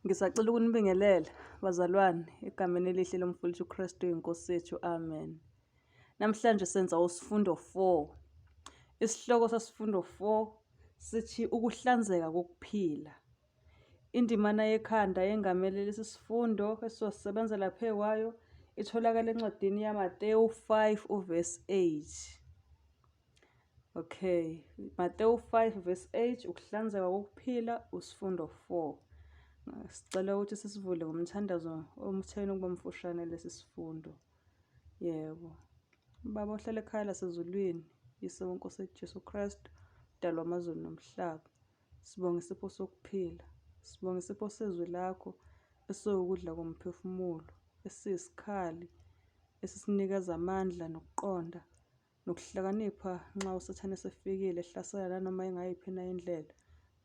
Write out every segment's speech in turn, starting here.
Ngisacela ukunibingelela bazalwane egameni elihle lomfowethu uKristu inkosi yethu. Amen. Namhlanje senza usifundo 4. Isihloko sesifundo 4 sithi ukuhlanzeka kokuphila. Indimana yekhanda yengamele lesi sifundo esizosebenzela phe kwayo itholakala encwadini yaMateyu 5 uvesi 8. Okay, Matewu 5 verse 8 ukuhlanzeka kokuphila usifundo 4. Sicela ukuthi sisivule ngomthandazo omtheni ukuba mfushane lesi sifundo. Yebo. Baba ohlala ekhaya lasezulwini, Yise wenkosi Jesu Kristu, dalwa amazulu nomhlaba. Sibonga isipho sokuphila. Sibonga isipho sezwi lakho esiwukudla komphefumulo, esiyisikhali esisinikeza amandla nokuqonda nokuhlakanipha nxa uSathane esefikile ehlasela nanoma ingayiphi na indlela.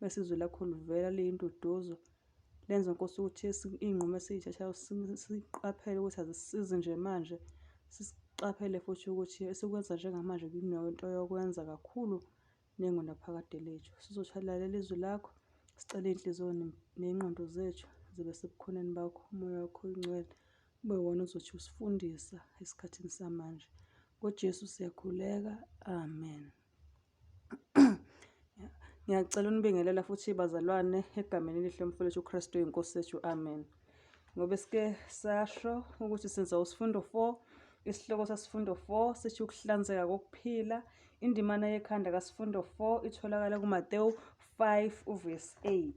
Bese izwi lakho livela liyinduduzo, lenze Nkosi ukuthi iy'nqumo esiy'thathayo siqaphele ukuthi azisisizi nje manje, siqaphele futhi ukuthi esikwenza njengamanje kunento yokwenza kakhulu nengunaphakade lethu. Sizotshalalela izwi lakho, sicela iy'nhliziyo ney'ngqondo zethu zibe sebukhoneni bakho, umoya wakho oyingcwele ube wona ozothi usifundisa esikhathini samanje. NgoJesu siyakhuleka, amen. Ngiyacela unibingelela futhi bazalwane egameni elihle lomfowethu uKristu inkosi yethu, amen. Ngoba sike sasho ukuthi senza usifundo 4, isihloko sasifundo 4 sithi ukuhlanzeka kokuphila. Indimana yekhanda kasifundo 4 itholakala kuMateyu 5 uvesi 8.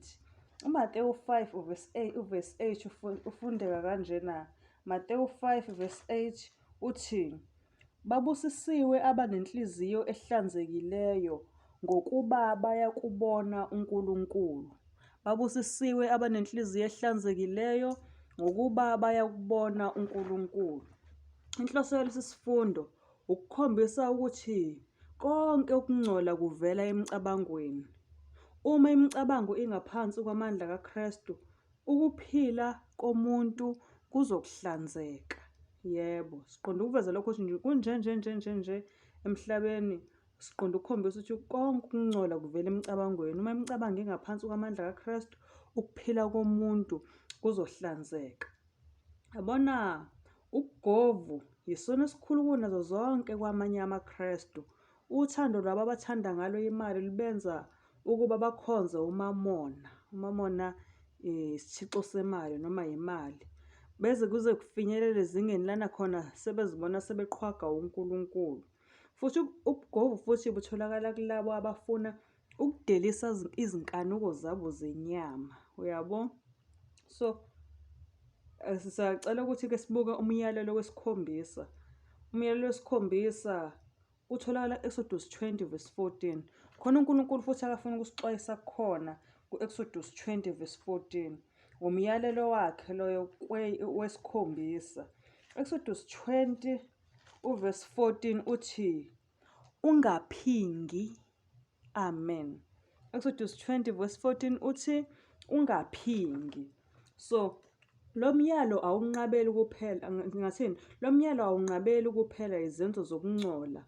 UMateyu 5 uvesi 8 uvesi 8 ufundeka kanjena. Mateyu 5 verse 8 uthi Babusisiwe abanenhliziyo ehlanzekileyo, ngokuba bayakubona uNkulunkulu. Babusisiwe abanenhliziyo ehlanzekileyo, ngokuba bayakubona uNkulunkulu. Inhloso yalesi sifundo ukukhombisa ukuthi konke ukungcola kuvela emicabangweni. Uma imicabango ingaphansi kwamandla kaKristu, Ukuphila komuntu kuzokuhlanzeka. Yebo, siqonde ukuveza lokho ukuthi nje kunje nje nje nje nje emhlabeni, siqonde ukukhombisa ukuthi konke ukungcola kuvela emicabangweni. Uma imicabango ingaphansi kwamandla kaKristu, ukuphila komuntu kuzohlanzeka. Yabona, ubugovu yisono esikhulu kunazo zonke kwamanye amaKristu. Uthando lwabo abathanda ngalo imali lubenza ukuba bakhonze uMamona. UMamona isithixo semali noma yimali. Beze kuze kufinyelele ezingeni lana khona sebezibona sebeqhwaga uNkulunkulu. Futhi ubugovu futhi butholakala kulabo abafuna ukudelisa izinkanuko zabo zenyama. Uyabo? So sisacela ukuthi-ke sibuke umyalelo wesikhombisa. Umyalelo wesikhombisa Kutholakala ku-Exodus 20 verse 14. Khona uNkulunkulu futhi akafuna ukusixwayisa kukhona ku-Exodus 20 verse 14. Umyalelo wakhe loyo wesikhombisa. Exodus 20 uverse 14 uthi ungaphingi. Amen. Exodus 20 verse 14 uthi ungaphingi. So lo myalo awunqabeli kuphela ngingathini? Lo myalo awunqabeli kuphela izenzo zokungcola,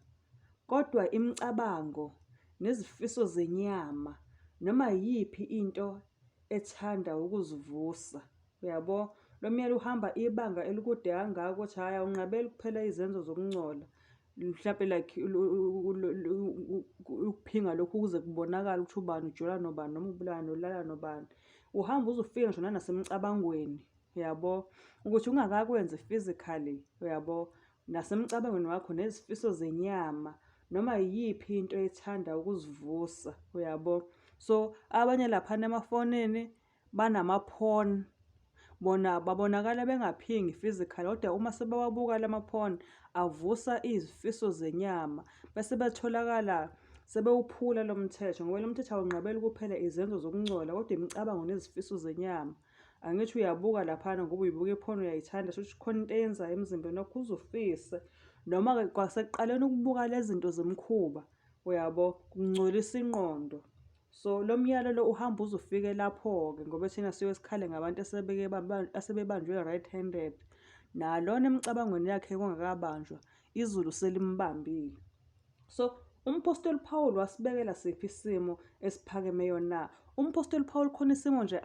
kodwa imicabango nezifiso zenyama noma yiyiphi into ethanda ukuzivusa. Uyabo? Lo myalo uhamba ibanga elikude kangaka ukuthi hhayi awunqabeli kuphela izenzo zokungcola. Mhlampe like ukuphinga lokhu kuze kubonakale ukuthi ubani ujola nobani noma ubulala nolala nobani. Uhamba uze ufike ngisho nanasemcabangweni, uyabo? Ukuthi ungakakwenzi physically, uyabo? Nasemcabangweni wakho nezifiso zenyama noma yiyiphi into ethanda ukuzivusa, uyabo? So abanye laphana emafonini banama-porn. Bona babonakala bengaphingi physically kodwa uma sebewabuka lama-porn avusa izifiso zenyama bese betholakala sebewuphula lo mthetho ngoba lo mthetho awunqabeli kuphela izenzo zokungcola kodwa imicabango nezifiso zenyama. Angithi uyabuka laphana ngoba uyibuka i-porn uyayithanda shuthi khona into eyenzayo emzimbeni wakho uze ufise noma-ke kwasekuqaleni ukubuka lezi zinto zemikhuba uyabo kungcolisa ingqondo. So lo myalo lo uhamba uze ufike lapho-ke ngoba thina siyoke sikhale ngabantu asebeke asebebanjwe red handed. Nalona emicabangweni yakhe kungakabanjwa izulu selimbambile. So umphostoli Paul wasibekela siphi isimo esiphakemeyo na? Umphostoli Paul khona isimo nje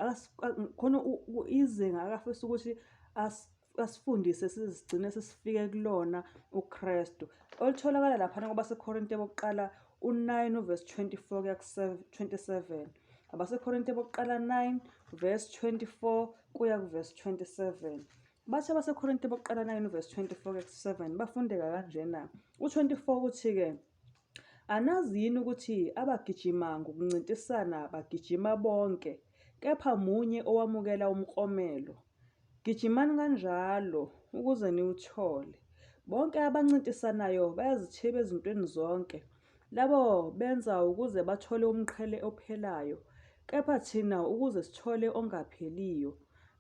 khona izinga akafisa ukuthi asifundise sizigcine sesifike kulona uKristu olutholakala laphana kwabaseKorinte bokuqala u-9 uverse 24 kuya ku-27. AbaseKorinte bokuqala 9 verse 24 kuya kuverse 27. Bathi abaseKorinte bokuqala 9 verse 24 kuya ku-7 bafundeka kanjena. U-24 uthi-ke, Anazi yini ukuthi abagijima ngokuncintisana bagijima bonke, kepha munye owamukela umklomelo? Gijimani kanjalo ukuze niwuthole. Bonke abancintisanayo bayazithiba ezintweni zonke. Labo benza ukuze bathole umqhele ophelayo, kepha thina ukuze sithole ongapheliyo.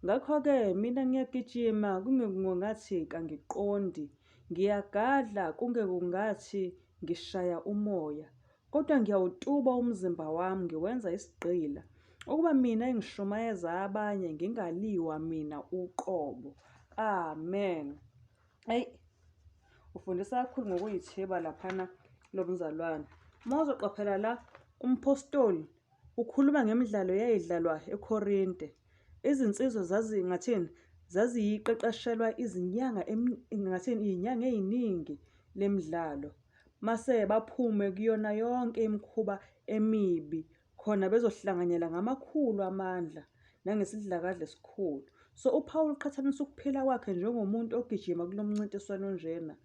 Ngakho-ke mina ngiyagijima kungekungathi kangiqondi, Ngiyagadla kungekungathi ngishaya umoya, kodwa ngiyawutuba umzimba wami ngiwenza isigqila, ukuba mina engishumayeza abanye ngingaliwa mina uqobo. Amen. Eyi, ufundisa kakhulu ngokuyithiba laphana lo mzalwane. Uma uzoqaphela la, umphostoli ukhuluma ngemidlalo eyayidlalwa eKorinte. Izinsizwa zazingathini? Zaziyiqeqeshelwa izinyanga ngathini iy'nyanga ey'ningi le midlalo. Mase baphume kuyona yonke imikhuba emibi khona bezohlanganyela ngamakhulu amandla nangesidlakadla esikhulu. So uPaul uqhathanisa ukuphila kwakhe njengomuntu ogijima kulo mncintiswano onjena.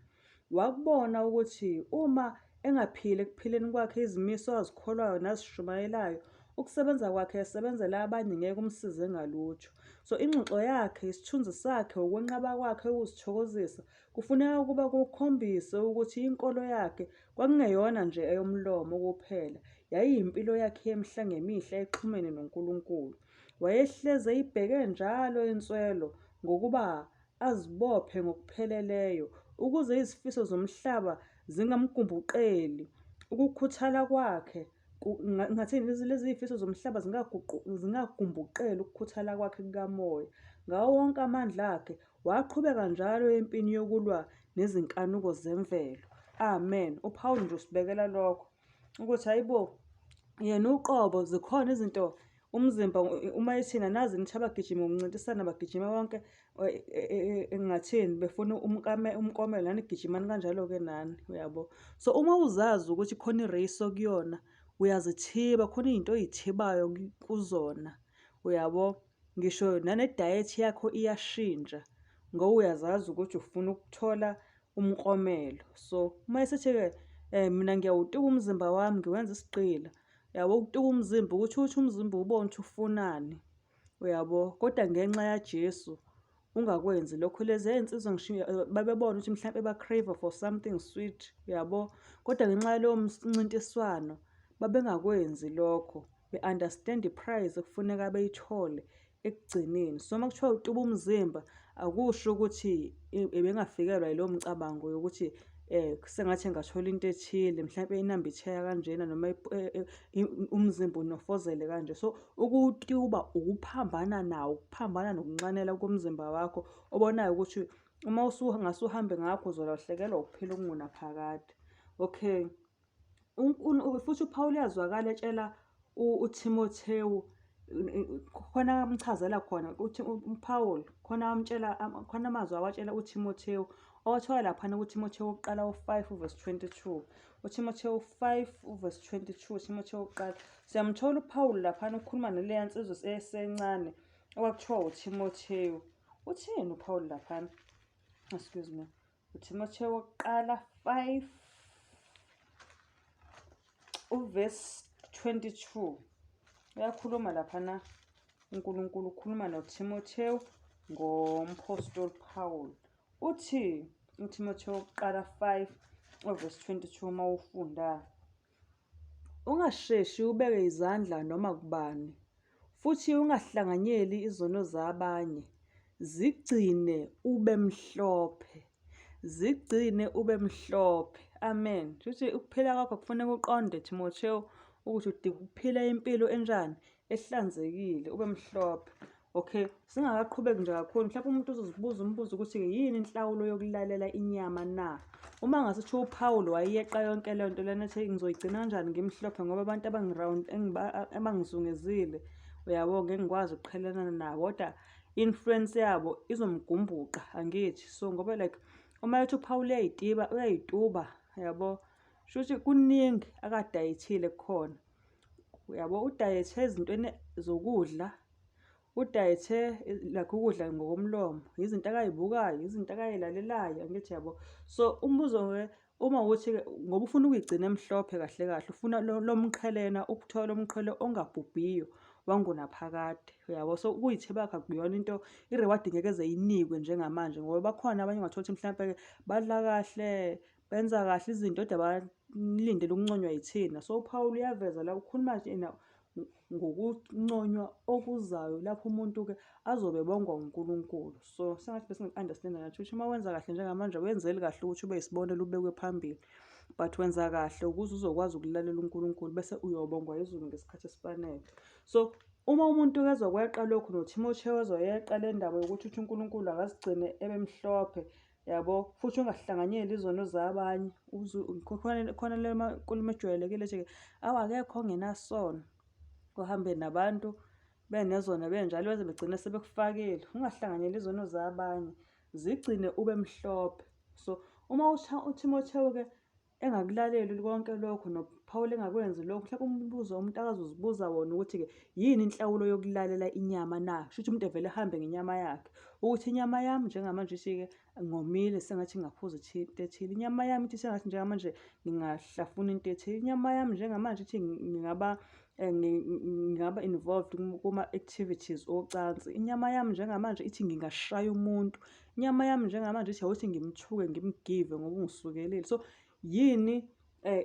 Wakubona ukuthi uma engaphili ekuphileni kwakhe izimiso azikholwayo nazishumayelayo, ukusebenza kwakhe esebenzela abanye ngeke kumsize ngalutho. So ingxoxo yakhe, isithunzi sakhe, ukwenqaba kwakhe ukuzithokozisa kufuneka ukuba kukhombise ukuthi inkolo yakhe kwakungeyona nje eyomlomo kuphela, yayiyimpilo yakhe yemihla ngemihla exhumene noNkulunkulu. Wayehlezi eyibheke njalo inswelo ngokuba azibophe ngokupheleleyo ukuze izifiso zomhlaba zingamgumbuqeli. Ukukhuthala kwakhe ngathini lezi zifiso zomhlaba zingagumbuqeli ukukhuthala kwakhe kukamoya. Ngawo wonke amandla akhe waqhubeka njalo empini yokulwa nezinkanuko zemvelo. Amen. UPawulu nje usibekela lokho ukuthi hayibo yena uqobo zikhona izinto umzimba uma ethina nazi nithi abagijima ngokuncintisana bagijima bonke engathini befuna umkomelo nani gijimani kanjalo-ke nani uyabo. So uma uzazi ukuthi khona i-race okuyona uyazithiba khona iy'nto oy'thibayo kuzona uyabo. Ngisho nane-diet yakho iyashintsha ngoba uyazazi ukuthi ufuna ukuthola umklomelo. So uma esethi-ke mina ngiyawutuka umzimba wami ngiwenza isigqila. Uyabo ukutuka umzimba ukuthi uthi umzimba ubone ukuthi ufunani. Uyabo? Kodwa ngenxa yaJesu ungakwenzi lokho. Lezi nsizwa ngisho babebona ukuthi mhlampe ba-crave for something sweet, uyabo? Kodwa ngenxa yalowo mncintiswano babengakwenzi lokho. Be-understand i-prize ekufuneka beyithole ekugcineni. So uma kuthiwa utuba umzimba akusho ukuthi ebengafikelwa yilowo mcabango yokuthi sengathi engathola into ethile mhlampe inambitheka kanjena noma umzimba unofozele kanje. So ukutuba ukuphambana nawo, ukuphambana nokunxanela komzimba wakho obonayo ukuthi uma ungase uhambe ngakho uzolahlekelwa ukuphila okungunaphakade. Okay. Futhi uPawulu uyazwakala etshela uThimothewu khona amchazela khona ukuthi uPawulu khona amtshela khona amazwi awatshela uThimothewu owathola laphana kuThimothewu wokuqala u-5 uverse 22. UThimothewu 5 uverse 22 uThimothewu wokuqala. Siyamthola uPawulu laphana ukhuluma naleya nsizwa esencane okwakuthiwa uThimothewu. Uthini uPawulu laphana? Excuse me. UThimothewu wokuqala 5 uvesi 22 uyakhuluma laphana uNkulunkulu ukhuluma noThimothewu ngomphostoli Paul. Uthi uThimothewu wokuqala 5 uvesi 22 uma ufunda, ungasheshi ubeke izandla noma kubani, futhi ungahlanganyeli izono zabanye, zigcine ube mhlophe. Zigcine ube mhlophe. Amen. Shuthi ukuphila kwakho kufuneka uqonde Timotheo ukuthi udinga ukuphila impilo enjani, ehlanzekile, ube mhlophe. Okay, singakaqhubeki nje kakhulu, mhlawumbe umuntu uzozibuza umbuzo ukuthi yini inhlawulo yokulalela inyama na? Uma ngase uPaul wayeqa yonke le nto lena ethi ngizoyigcina kanjani ngimhlophe ngoba abantu abangiround abangizungezile, uyabo, ngeke ngikwazi ukuqhelelana nabo, kodwa influence yabo izomgumbuqa, angithi. So ngoba like uma ethi uPaul uyayitiba, uyayituba, yabo, shuthi kuningi akadayethile kukhona. Uyabo, udayethe ezintweni zokudla, udayethe like ukudla ngokomlomo, izinto akayibukayo, izinto akayilalelayo, angithi yabo. So umbuzo-ke uma ukuthi-ke ngoba ufuna ukuyigcina emhlophe kahle kahle, ufuna lo mqhelena, ukuthola umqhele ongabhubhiyo wangunaphakade, uyabo. So ukuyithiba kwakhe akuyona into, i-reward ngeke eze inikwe njengamanje, ngoba bakhona abanye ongathola ukuthi mhlampe-ke badla kahle, benza kahle izinto kodwa balindele ukunconywa yithina. So uPaul uyaveza la, ukhuluma nje ngokunconywa okuzayo lapho umuntu-ke azobe ebongwa uNkulunkulu. So sengathi besingaku-understand-a nathi ukuthi uma wenza kahle njengamanje awenzeli kahle ukuthi ube yisibonelo ubekwe phambili, but wenza kahle ukuze uzokwazi ukulalela uNkulunkulu bese uyobongwa izulu ngesikhathi esifanele. So uma umuntu-ke ezokweqa lokhu, noThimothewu ezoyeqa le ndaba yokuthi uthi uNkulunkulu akazigcine ebemhlophe, yabo, futhi ungahlanganyeli izono zabanye. Khona le nkulumo ejwayelekile ethi-ke awu akekho ongenasono, uhambe nabantu benezona benjalo beze begcine sebekufakile. Ungahlanganyeli izono zabanye, zigcine ube mhlophe. So uma uThimothewu-ke engakulaleli konke lokho, noPaul engakwenzi lokho, mhlawumbe umbuzo umuntu akazozibuza wona ukuthi-ke yini inhlawulo yokulalela inyama na? Shuthi umuntu evele ehambe ngenyama yakhe, ukuthi inyama yami njengamanje ithi-ke ngomile sengathi ngingaphuza into ethile, inyama yami ithi sengathi njengamanje ngingahlafuna into ethile, inyama yami njengamanje ithi ngingaba ngingaba involved kuma-activities ocansi, inyama yami njengamanje ithi ngingashaya umuntu, inyama yami njengamanje ithi awuthi ngimthuke ngimgive ngoba ungisukelile. So yini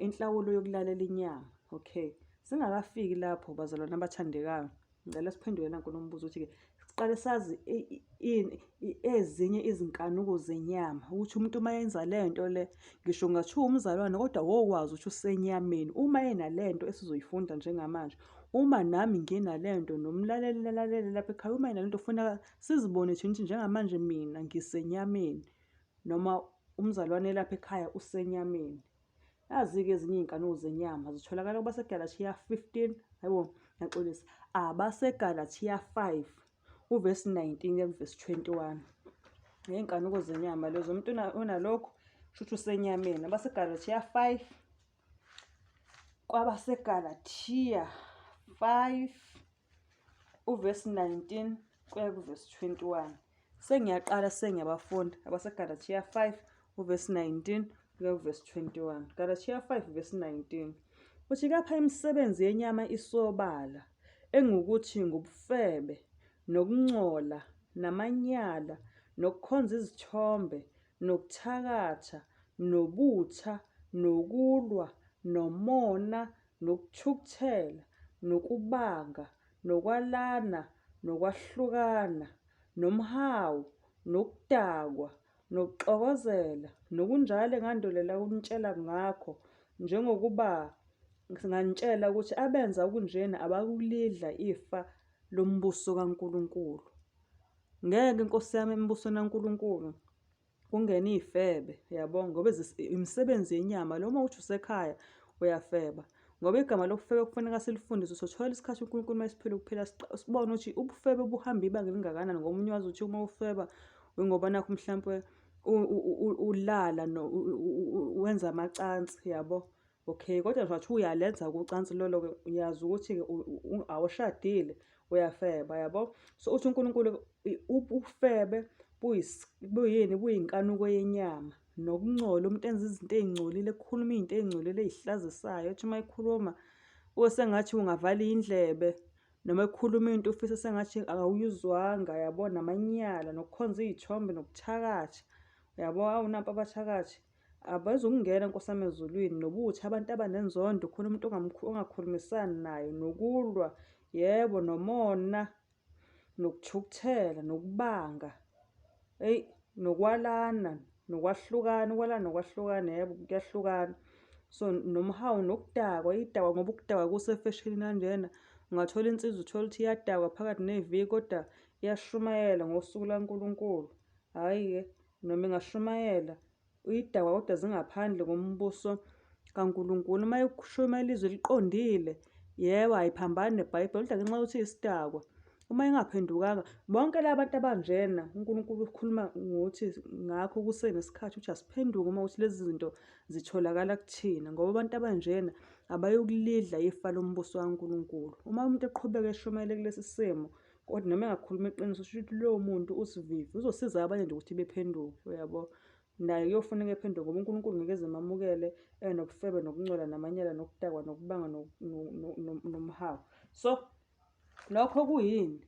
inhlawulo yokulalela inyama? Okay, singakafiki lapho bazalwane abathandekayo, ngicela siphendule nanku lo mbuzo ukuthi-ke siqale sazi ezinye izinkanuko zenyama, ukuthi umuntu uma yenza le nto le, ngisho kungathiwa umzalwane kodwa wokwazi ukuthi usenyameni uma enale nto esizoyifunda njengamanje. Uma nami nginale nto nomlaleli lalalele lapha ekhaya, uma enale nto kufuneka sizibone thina ukuthi njengamanje mina ngisenyameni noma umzalwane lapha ekhaya usenyameni. Nazi-ke ezinye iy'nkanuko zenyama zitholakala kwabaseGalathiya 15, hayibo, ngiyaxolisa, abaseGalathiya 5 uvesi 19 kuya kuvesi 21. Ngey'nkanuko zenyama lezo, umuntu unalokhu shuthi usenyameni. AbaseGalathiya 5, kwabaseGalathiya 5 uvesi 19 kuya kuvesi 21. Sengiyaqala sengiyabafunda abaseGalathiya 5 uvesi 19 kuya kuvesi 21. Galathiya 5 vesi 19 uthi kepha imisebenzi yenyama isobala, engukuthi ngubufebe, nokungcola, namanyala, nokukhonza izithombe, nokuthakatha, nobutha, nokulwa, nomona, nokuthukuthela, nokubanga, nokwalana, nokwahlukana, nomhawu, nokudakwa, nokuxokozela, nokunjalo engandulela ukunitshela ngakho, njengokuba nganitshela ukuthi abenza okunjena abakulidla ifa lombuso kaNkulunkulu. Ngeke Nkosi yami embusweni kaNkulunkulu kungene iy'febe, uyabo, ngoba imisebenzi yenyama lo. Uma uthi usekhaya uyafeba, ngoba igama lokufeba kufuneka silifundise. Sothola isikhathi uNkulunkulu uma esiphila ukuphila sibone ukuthi ubufebe buhamba ibanga elingakanani, ngoba omunye wazi ukuthi uma ufeba ingoba nakhu mhlampe ulala wenza amacansi, yabo. Okay, kodwa nje wathi uyalenza ucansi lolo-ke, uyazi ukuthi-ke awushadile, uyafeba, yabo. So uthi uNkulunkulu ubufebe buyini, buyinkanuko yenyama nokungcola. Umuntu enza izinto ey'ngcolile, ekhuluma iy'nto ey'ngcolile ey'hlazisayo, ethi uma ekhuluma kube sengathi ungavala indlebe, noma ekhuluma into ufise sengathi awuyizwanga, yabo, namanyala, nokukhonza iy'thombe, nokuthakatha, yabo. Awu nampa abathakathi abazukungena Nkosi yami ezulwini, nobutha, abantu abanenzondo, khona umuntu ongakhulumisani naye, nokulwa, yebo, nomona, nokuthukuthela, nokubanga, eyi, nokwalana, nokwahlukana, ukwalana nokwahlukana, yebo, kuyahlukana. So nomhawu nokudakwa, idakwa ngoba ukudakwa kusefeshinini kanjena. Ungathola insizwa uthole ukuthi iyadakwa phakathi neviki kodwa iyashumayela ngosuku laNkulunkulu. Hhayi-ke noma ingashumayela uyidakwa kodwa zingaphandle kombuso kaNkulunkulu. Uma ekushumayela izwi eliqondile, yebo ayiphambani neBhayibheli kodwa ngenxa yokuthi iyisidakwa uma ingaphendukanga bonke la bantu abanjena uNkulunkulu ukhuluma ngokuthi ngakho kusenesikhathi ukuthi asiphenduke uma ukuthi lezi zinto zitholakala kuthina ngoba abantu abanjena abayokulidla ifa lombuso kaNkulunkulu. Uma umuntu eqhubeka eshumayele kulesi simo kodwa noma engakhuluma iqiniso kusho ukuthi lowo muntu usivivi uzosiza abanye nje ukuthi bephenduke uyabo. Naye kuyofuneka ephenduke ngoba uNkulunkulu ngeke eze emamukele enobufebe nokungcola namanyala nokudakwa nokubanga nomhawu. So lokho kuyini?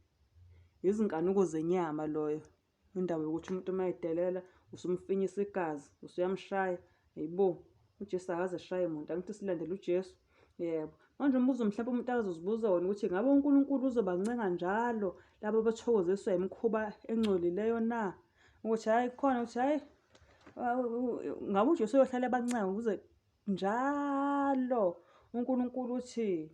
Izinkanuko zenyama loyo. Indaba yokuthi umuntu uma edelela usumfinyisa igazi, usuyamshaya. Hayibo, uJesu akaze eshaye muntu, angithi silandela uJesu. Yebo. Manje umbuzo mhlawumbe umuntu azozibuza wona ukuthi ngabe uNkulunkulu uzobancenga njalo labo abathokoziswa imikhuba engcolileyo na? Ukuthi hhayi khona ukuthi hhayi ngabe uJesu uyohlala ebancenga ukuze njalo uNkulunkulu uthi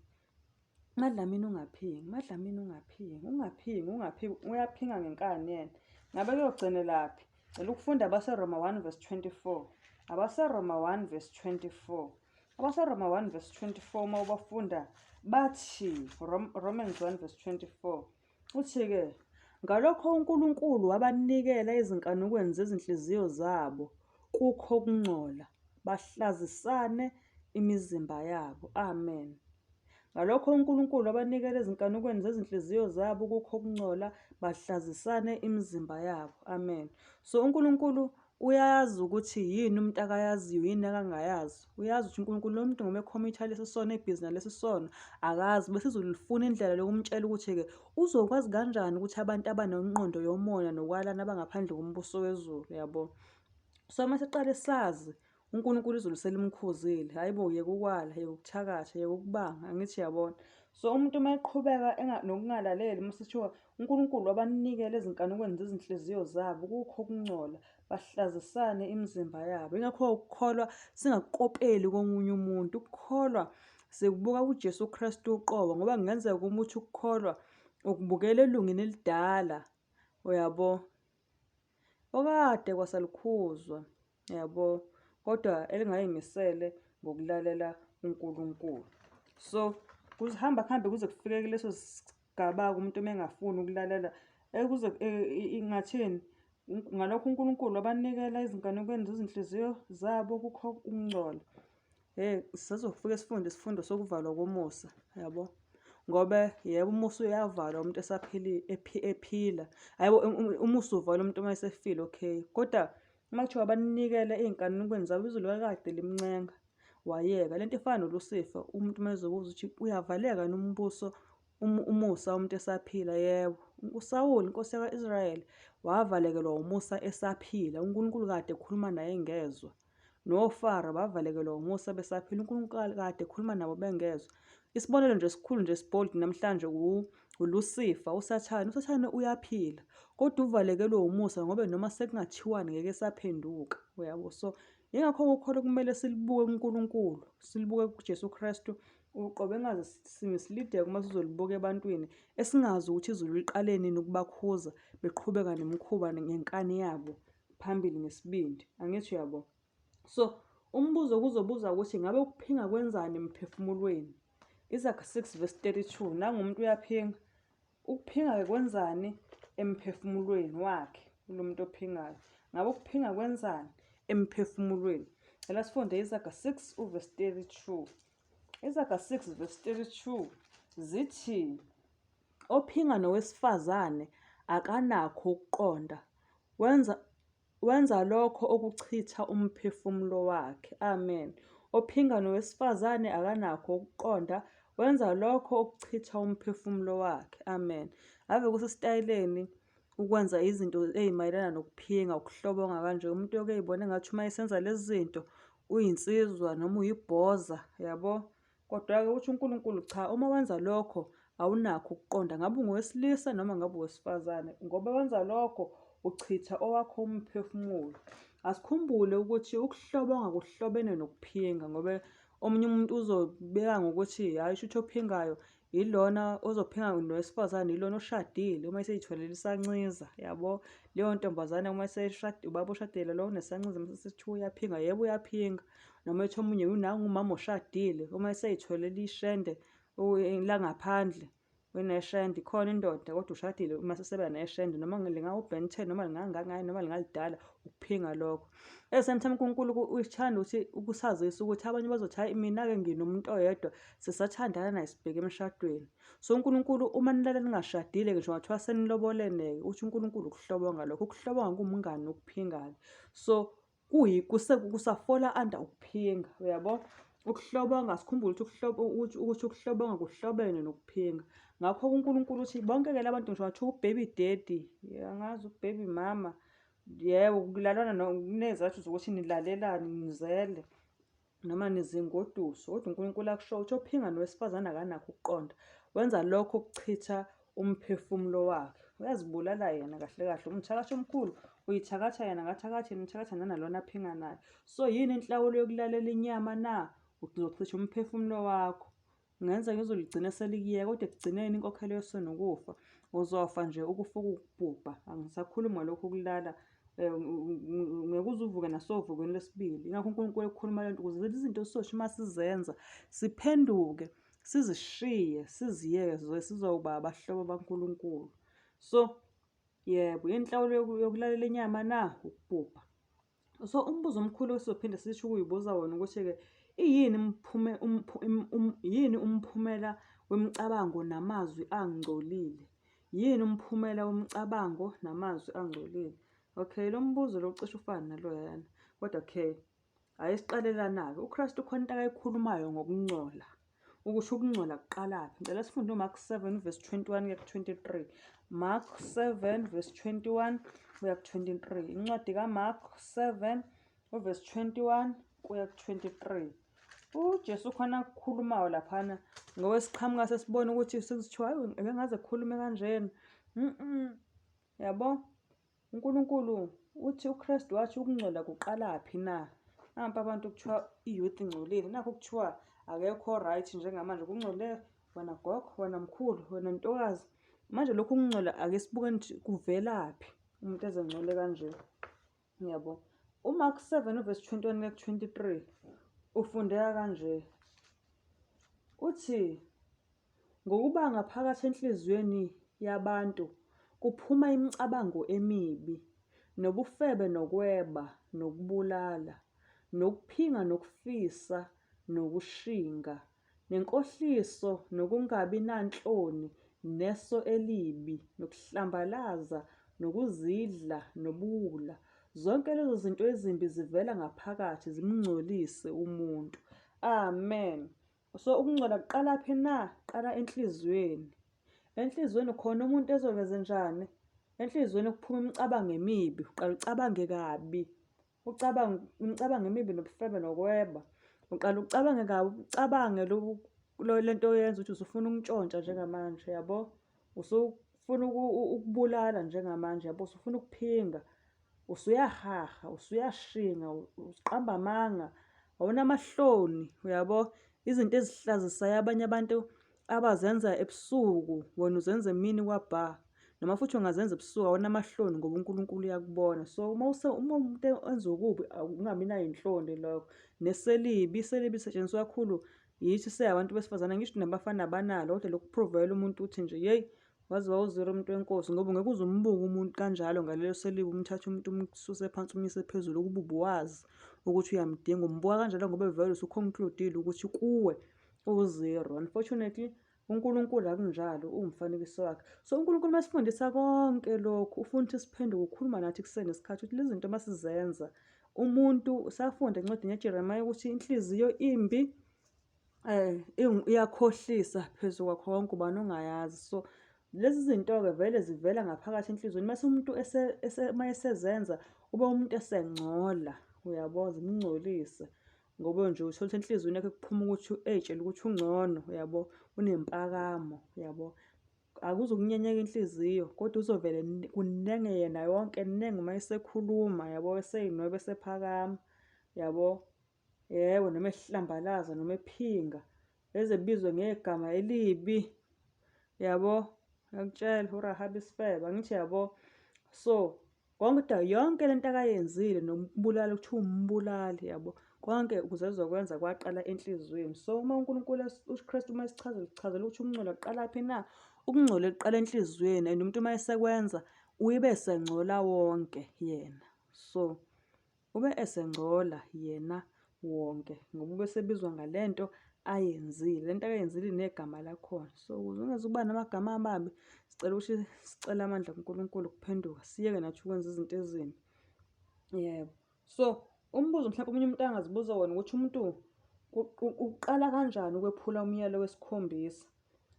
MaDlamini ungaphingi, MaDlamini ungaphingi, ungaphingi, ungaphingi, uyaphinga ngenkani yena. Ngabe kuyogcinelaphi? Cela ukufunda abaseRoma 1 verse 24. AbaseRoma 1 verse 24. AbaseRoma 1 verse 24 uma ubafunda bathi Romans 1 verse 24. Uthi-ke, ngalokho uNkulunkulu wabanikela ezinkanukweni zezinhliziyo zabo kukho ukungcola, bahlazisane imizimba yabo. Amen. Ngalokho uNkulunkulu wabanikela ezinkanukweni zezinhliziyo zabo kukho ukungcola, bahlazisane imizimba yabo. Amen. So uNkulunkulu Uyazi ukuthi yini umuntu akayaziyo yini akangayazi. Uyazi ukuthi uNkulunkulu lo muntu ngoba ekhomitha lesi sono ebhizi nalesi sono akazi bese izolifuna indlela yokumtshela ukuthi-ke uzokwazi kanjani ukuthi abantu abanengqondo yomona nokwalana abangaphandle kombuso wezulu yabo. So uma siqale sazi uNkulunkulu izulu selimkhuzile hayi bo yeka ukwala yeka ukuthakatha yeka ukubanga angithi yabona. So umuntu uma eqhubeka nokungalaleli uma sithiwa UNkulunkulu wabanikela ezinkanukweni zezinhliziyo zabo kukho ukungcola, bahlazisane imizimba yabo. Ingakho ukukholwa singakukopeli komunye umuntu. Ukukholwa sikubuka kuJesu Kristu uqobo ngoba kungenzeka uma uthi ukukholwa ukubukela elungini elidala, uyabo. Okade kwasalukhuzwa, yabo, kodwa elingayimisele ngokulalela uNkulunkulu. So kuhamba kuhambe kuze kufike kuleso sigaba-ke umuntu uma engafuni ukulalela ekuze ingathini ngalokho uNkulunkulu wabanikela ezinganekweni zezinhliziyo zabo kukho ukungcola. Hey, sisazofike sifunde isifundo sokuvalwa komusa, yabo. Ngoba yebo umusa uyavalwa umuntu esaphili ephila. Hayibo umusa uvalwa umuntu uma esefile, okay. Kodwa uma kuthiwa banikele ey'nkanukweni zabo izulu kakade limncenga wayeka. Lento ifana noLusifa, umuntu uma ezobuza ukuthi uyavaleka yini umbuso umusa umuntu esaphila, yebo. USawuli inkosi yakwa-Israyeli wavalekelwa umusa esaphila, uNkulunkulu kade ekhuluma naye engezwa. NoFaro bavalekelwa umusa besaphila, uNkulunkulu kade ekhuluma nabo bengezwa. Isibonelo nje esikhulu nje esibold namhlanje uLusifa, uSathane. USathane uyaphila kodwa uvalekelwe umusa ngoba noma sekungathiwani ngeke esaphenduka, uyabo. So yingakho ukholo kumele silibuke kuNkulunkulu, silibuke kuJesu Kristu uqobo, engaze simislideke uma sizolibuka ebantwini esingazi ukuthi izulu liqale nini ukubakhuza beqhubeka nemikhuba ngenkani yabo phambili ngesibindi. Angithi uyabo? So umbuzo kuzobuza ukuthi ngabe ukuphinga kwenzani emphefumulweni? Isaka 6 verse 32 nangu umuntu uyaphinga. Ukuphinga-ke kwenzani emphefumulweni wakhe kulo muntu ophingayo? Ngabe ukuphinga kwenzani emphefumulweni? Cela sifunde Isaga 6 uverse 32. Isaga 6 verse 32 zithi ophinga nowesifazane akanakho ukuqonda Wenza wenza lokho okuchitha umphefumulo wakhe. Amen. Ophinga nowesifazane akanakho ukuqonda, wenza lokho okuchitha umphefumulo wakhe. Amen. Ave kusesitayeleni ukwenza izinto ey'mayelana nokuphinga, ukuhlobonga kanje. Umuntu uyoke ey'bone engathi uma esenza lezi zinto uyinsizwa noma uyibhoza, yabo. Kodwa-ke uthi uNkulunkulu, cha, uma wenza lokho awunakho ukuqonda, ngabe ungowesilisa noma ngabe owesifazane, ngoba wenza lokho uchitha owakho umphefumulo. Asikhumbule ukuthi ukuhlobonga kuhlobene nokuphinga, ngoba omunye umuntu uzobeka ngokuthi hhayi shuthi ophingayo Ilona ozophinga nowesifazane ilona oshadile uma eseyitholele isanciza yabo. Leyo ntombazane uma eseshade ubaba oshadile lo unesanciza mase sekuthiwa uyaphinga, yebo uyaphinga. Noma ethi omunye unangu umama oshadile uma eseyitholele ishende langaphandle uneshende ikhona indoda kodwa ushadile uma seseba neshende noma lingawu-Ben 10 noma lingangangani noma lingalidala ukuphinga lokho. At the same time uNkulunkulu uyithanda ukuthi ukusazisa ukuthi abanye bazothi hayi mina-ke nginomuntu oyedwa sisathandana naye sibheke emshadweni. So uNkulunkulu uma nilala ningashadile ngisho ngathiwa senilobolene-ke uthi uNkulunkulu ukuhlobonga lokho. Ukuhlobonga kuwumngani nokuphingana. So kusafola under ukuphinga uyabo. Ukuhlobonga sikhumbule ukuthi ukuthi ukuhlobonga kuhlobene nokuphinga. Ngakho uNkulunkulu uthi bonke-ke labantu ngisho ngathiwa u-baby daddy, angazi u-baby mama, yebo kulalwana kunezizathu zokuthi nilalelane nizele noma nizingoduso kodwa uNkulunkulu akusho ukuthi ophinga nowesifazane akanakho ukuqonda wenza lokho ukuchitha umphefumulo wakhe uyazibulala yena kahle kahle umthakathi omkhulu uyithakatha yena ngathakathi yena uthakatha nanalona aphinga naye so yini inhlawulo yokulalela inyama na uzochitha umphefumulo wakho Kungenzeka uzoligcina selikuyeka kodwa ekugcineni inkokhelo yesono ukufa. Uzofa nje ukufa ukubhubha. Angisakhulumi ngalokhu ukulala ngeke uze uvuke nasovukweni lwesibili. Ingakho uNkulunkulu ekhuluma lento ukuze lezi zinto sizothi uma sizenza siphenduke sizishiye siziyeke sizoba abahlobo baNkulunkulu. So yebo, inhlawulo yokulalela inyama na ukubhubha. So umbuzo omkhulu esizophinde sisho ukuyibuza wona ukuthi-ke iyini umphume, yini umphumela wemicabango namazwi angcolile? Yini umphumela womcabango namazwi angcolile? Okay, lo mbuzo lo ucishe ufane naloyana. Kodwa okay, ake siqalelana-ke. UKristu khona into akayikhulumayo ngokungcola. Ukuthi ukungcola kuqalaphi. Ngicela sifunde uMark 7 verse 21 kuya ku-23. Mark 7 verse 21 kuya ku-23. Incwadi kaMark 7 uverse 21 kuya ku-23. UJesu khona akukhulumayo laphana ngoba siqhamuka sesibona ukuthi sekuthiwa hayi ebengaze kukhulume kanjena. Yabo? UNkulunkulu uthi uKristu wathi ukungcola kuqalaphi na? Nampa abantu kuthiwa i-youth ingcolile, nakho kuthiwa akekho right njengamanje kungcole wena gogo, wena mkhulu, wena ntokazi. Manje lokhu kungcola ake sibukeni ukuthi kuvelaphi umuntu ezengcole kanje. Ngiyabo. UMark 7 uvesi 21 kuya ku-23 ufundeka kanje. Uthi Ngokuba ngaphakathi enhliziyweni yabantu kuphuma imicabango emibi, nobufebe nokweba, nokubulala, nokuphinga nokufisa nokushinga, nenkohliso nokungabi nanhloni neso elibi nokuhlambalaza nokuzidla nobuwula. Zonke lezo zinto ezimbi zivela ngaphakathi zimngcolise umuntu. Amen. So ukungcola kuqala phi na? Qala enhliziyweni. Enhliziyweni khona umuntu ezokwenze njani? Enhliziyweni kuphuma imicabango emibi, uqala ucabange kabi. Ucabange imicabango emibi nobufebe nokweba. Uqala ucabange kabi, ucabange lento oyenza ukuthi usufuna ukuntshontsha njengamanje, yabo? Usufuna ukubulala njengamanje, yabo? Usufuna ukuphinga. Usuyahaha, usuyashinga, uqamba amanga, awunamahloni, uyabo? Izinto ezihlazisayo abanye abantu abazenza ebusuku, wena uzenza emini kwabha. Noma futhi ungazenza ebusuku awunamahloni ngoba uNkulunkulu uyakubona. So uma uma umuntu enza okubi akungabi nayo inhloni lokho. Neselibi, iselibi lisetshenziswa kakhulu yithi singabantu besifazane, ngisho nabafana abanalo kodwa lokuprovela umuntu ukuthi nje yeyi Waze wawuzwela umuntu wenkosi ngoba ngeke uze umbuke umuntu kanjalo ngalelo selibi umthathe umuntu umsuse phansi umyise phezulu ukuba ubuwazi ukuthi uyamdinga umbuka kanjalo ngoba vele usuconcludile ukuthi kuwe uwu-zero. Unfortunately uNkulunkulu akunjalo uwumfanekiso wakhe. So uNkulunkulu masifundisa konke lokhu ufuna ukuthi siphenduke ukhuluma nathi kusenesikhathi ukuthi lezi zinto masizenza umuntu safunda encwadini yaJeremiya ukuthi inhliziyo imbi Iyakhohlisa phezu kwakho konke ubani ongayazi. So, lezi zinto-ke vele zivela ngaphakathi enhliziyweni mase umuntu uma esezenza ube umuntu esengcola, uyabo, zimngcolise. Ngoba nje uthole ukuthi enhliziyweni yakhe kuphuma ukuthi ey'tshela ukuthi ungcono, uyabo, unempakamo, uyabo. Akuzukunyenyeka inhliziyo kodwa uzovele kunenge yena yonke nenge uma esekhuluma, yabo, eseyinweba esephakama, yabo. Yebo, noma ehlambalaza noma ephinga, eze ebizwe ngegama elibi Yabo, ngiyakutshela uRahabi isifebe, angithi yabo. So konke yonke lento akayenzile nokubulala kuthiwa umbulali yabo. Konke ukuze ezokwenza kwaqala enhliziyweni. So uma uNkulunkulu uKristu uma esichazela uchazela ukuthi ukungcola kuqala phi na? Ukungcola kuqala enhliziyweni and umuntu uma esekwenza uyibe esengcola wonke yena. So Ube esengcola yena wonke ngoba ubesebizwa ngale nto ayenzile. Le nto akayenzile inegama lakhona. So ukuze ungaze ukuba namagama amabi, sicela ukuthi sicele amandla kuNkulunkulu ukuphenduka, siyeke nathi ukwenza izinto ezimbi. Yebo. So umbuzo mhlawumbe omunye umuntu angazibuza wona ukuthi umuntu uqala kanjani ukwephula umyalo wesikhombisa?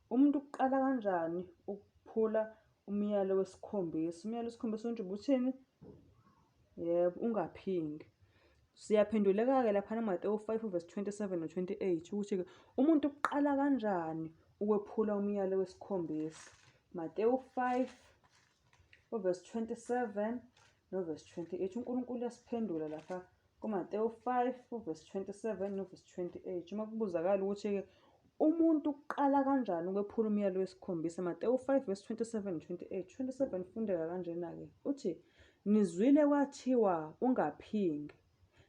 Umuntu uqala kanjani ukuphula umyalo wesikhombisa? Umyalo wesikhombisa unje ubuthini? Yebo, ungaphingi. Siyaphenduleka-ke laphana kuMatewu 5 verse 27 no-28 ukuthi-ke umuntu uqala kanjani ukwephula umyalo wesikhombisa. Matewu 5 uverse 27 noverse 28. UNkulunkulu uyasiphendula lapha kuMatewu 5 uverse 27 noverse 28. Uma kubuzakala ukuthi-ke umuntu uqala kanjani ukwephula umyalo wesikhombisa, Matewu 5 verse 27 28. 27 fundeka kanjena-ke, uthi, Nizwile kwathiwa ungaphingi.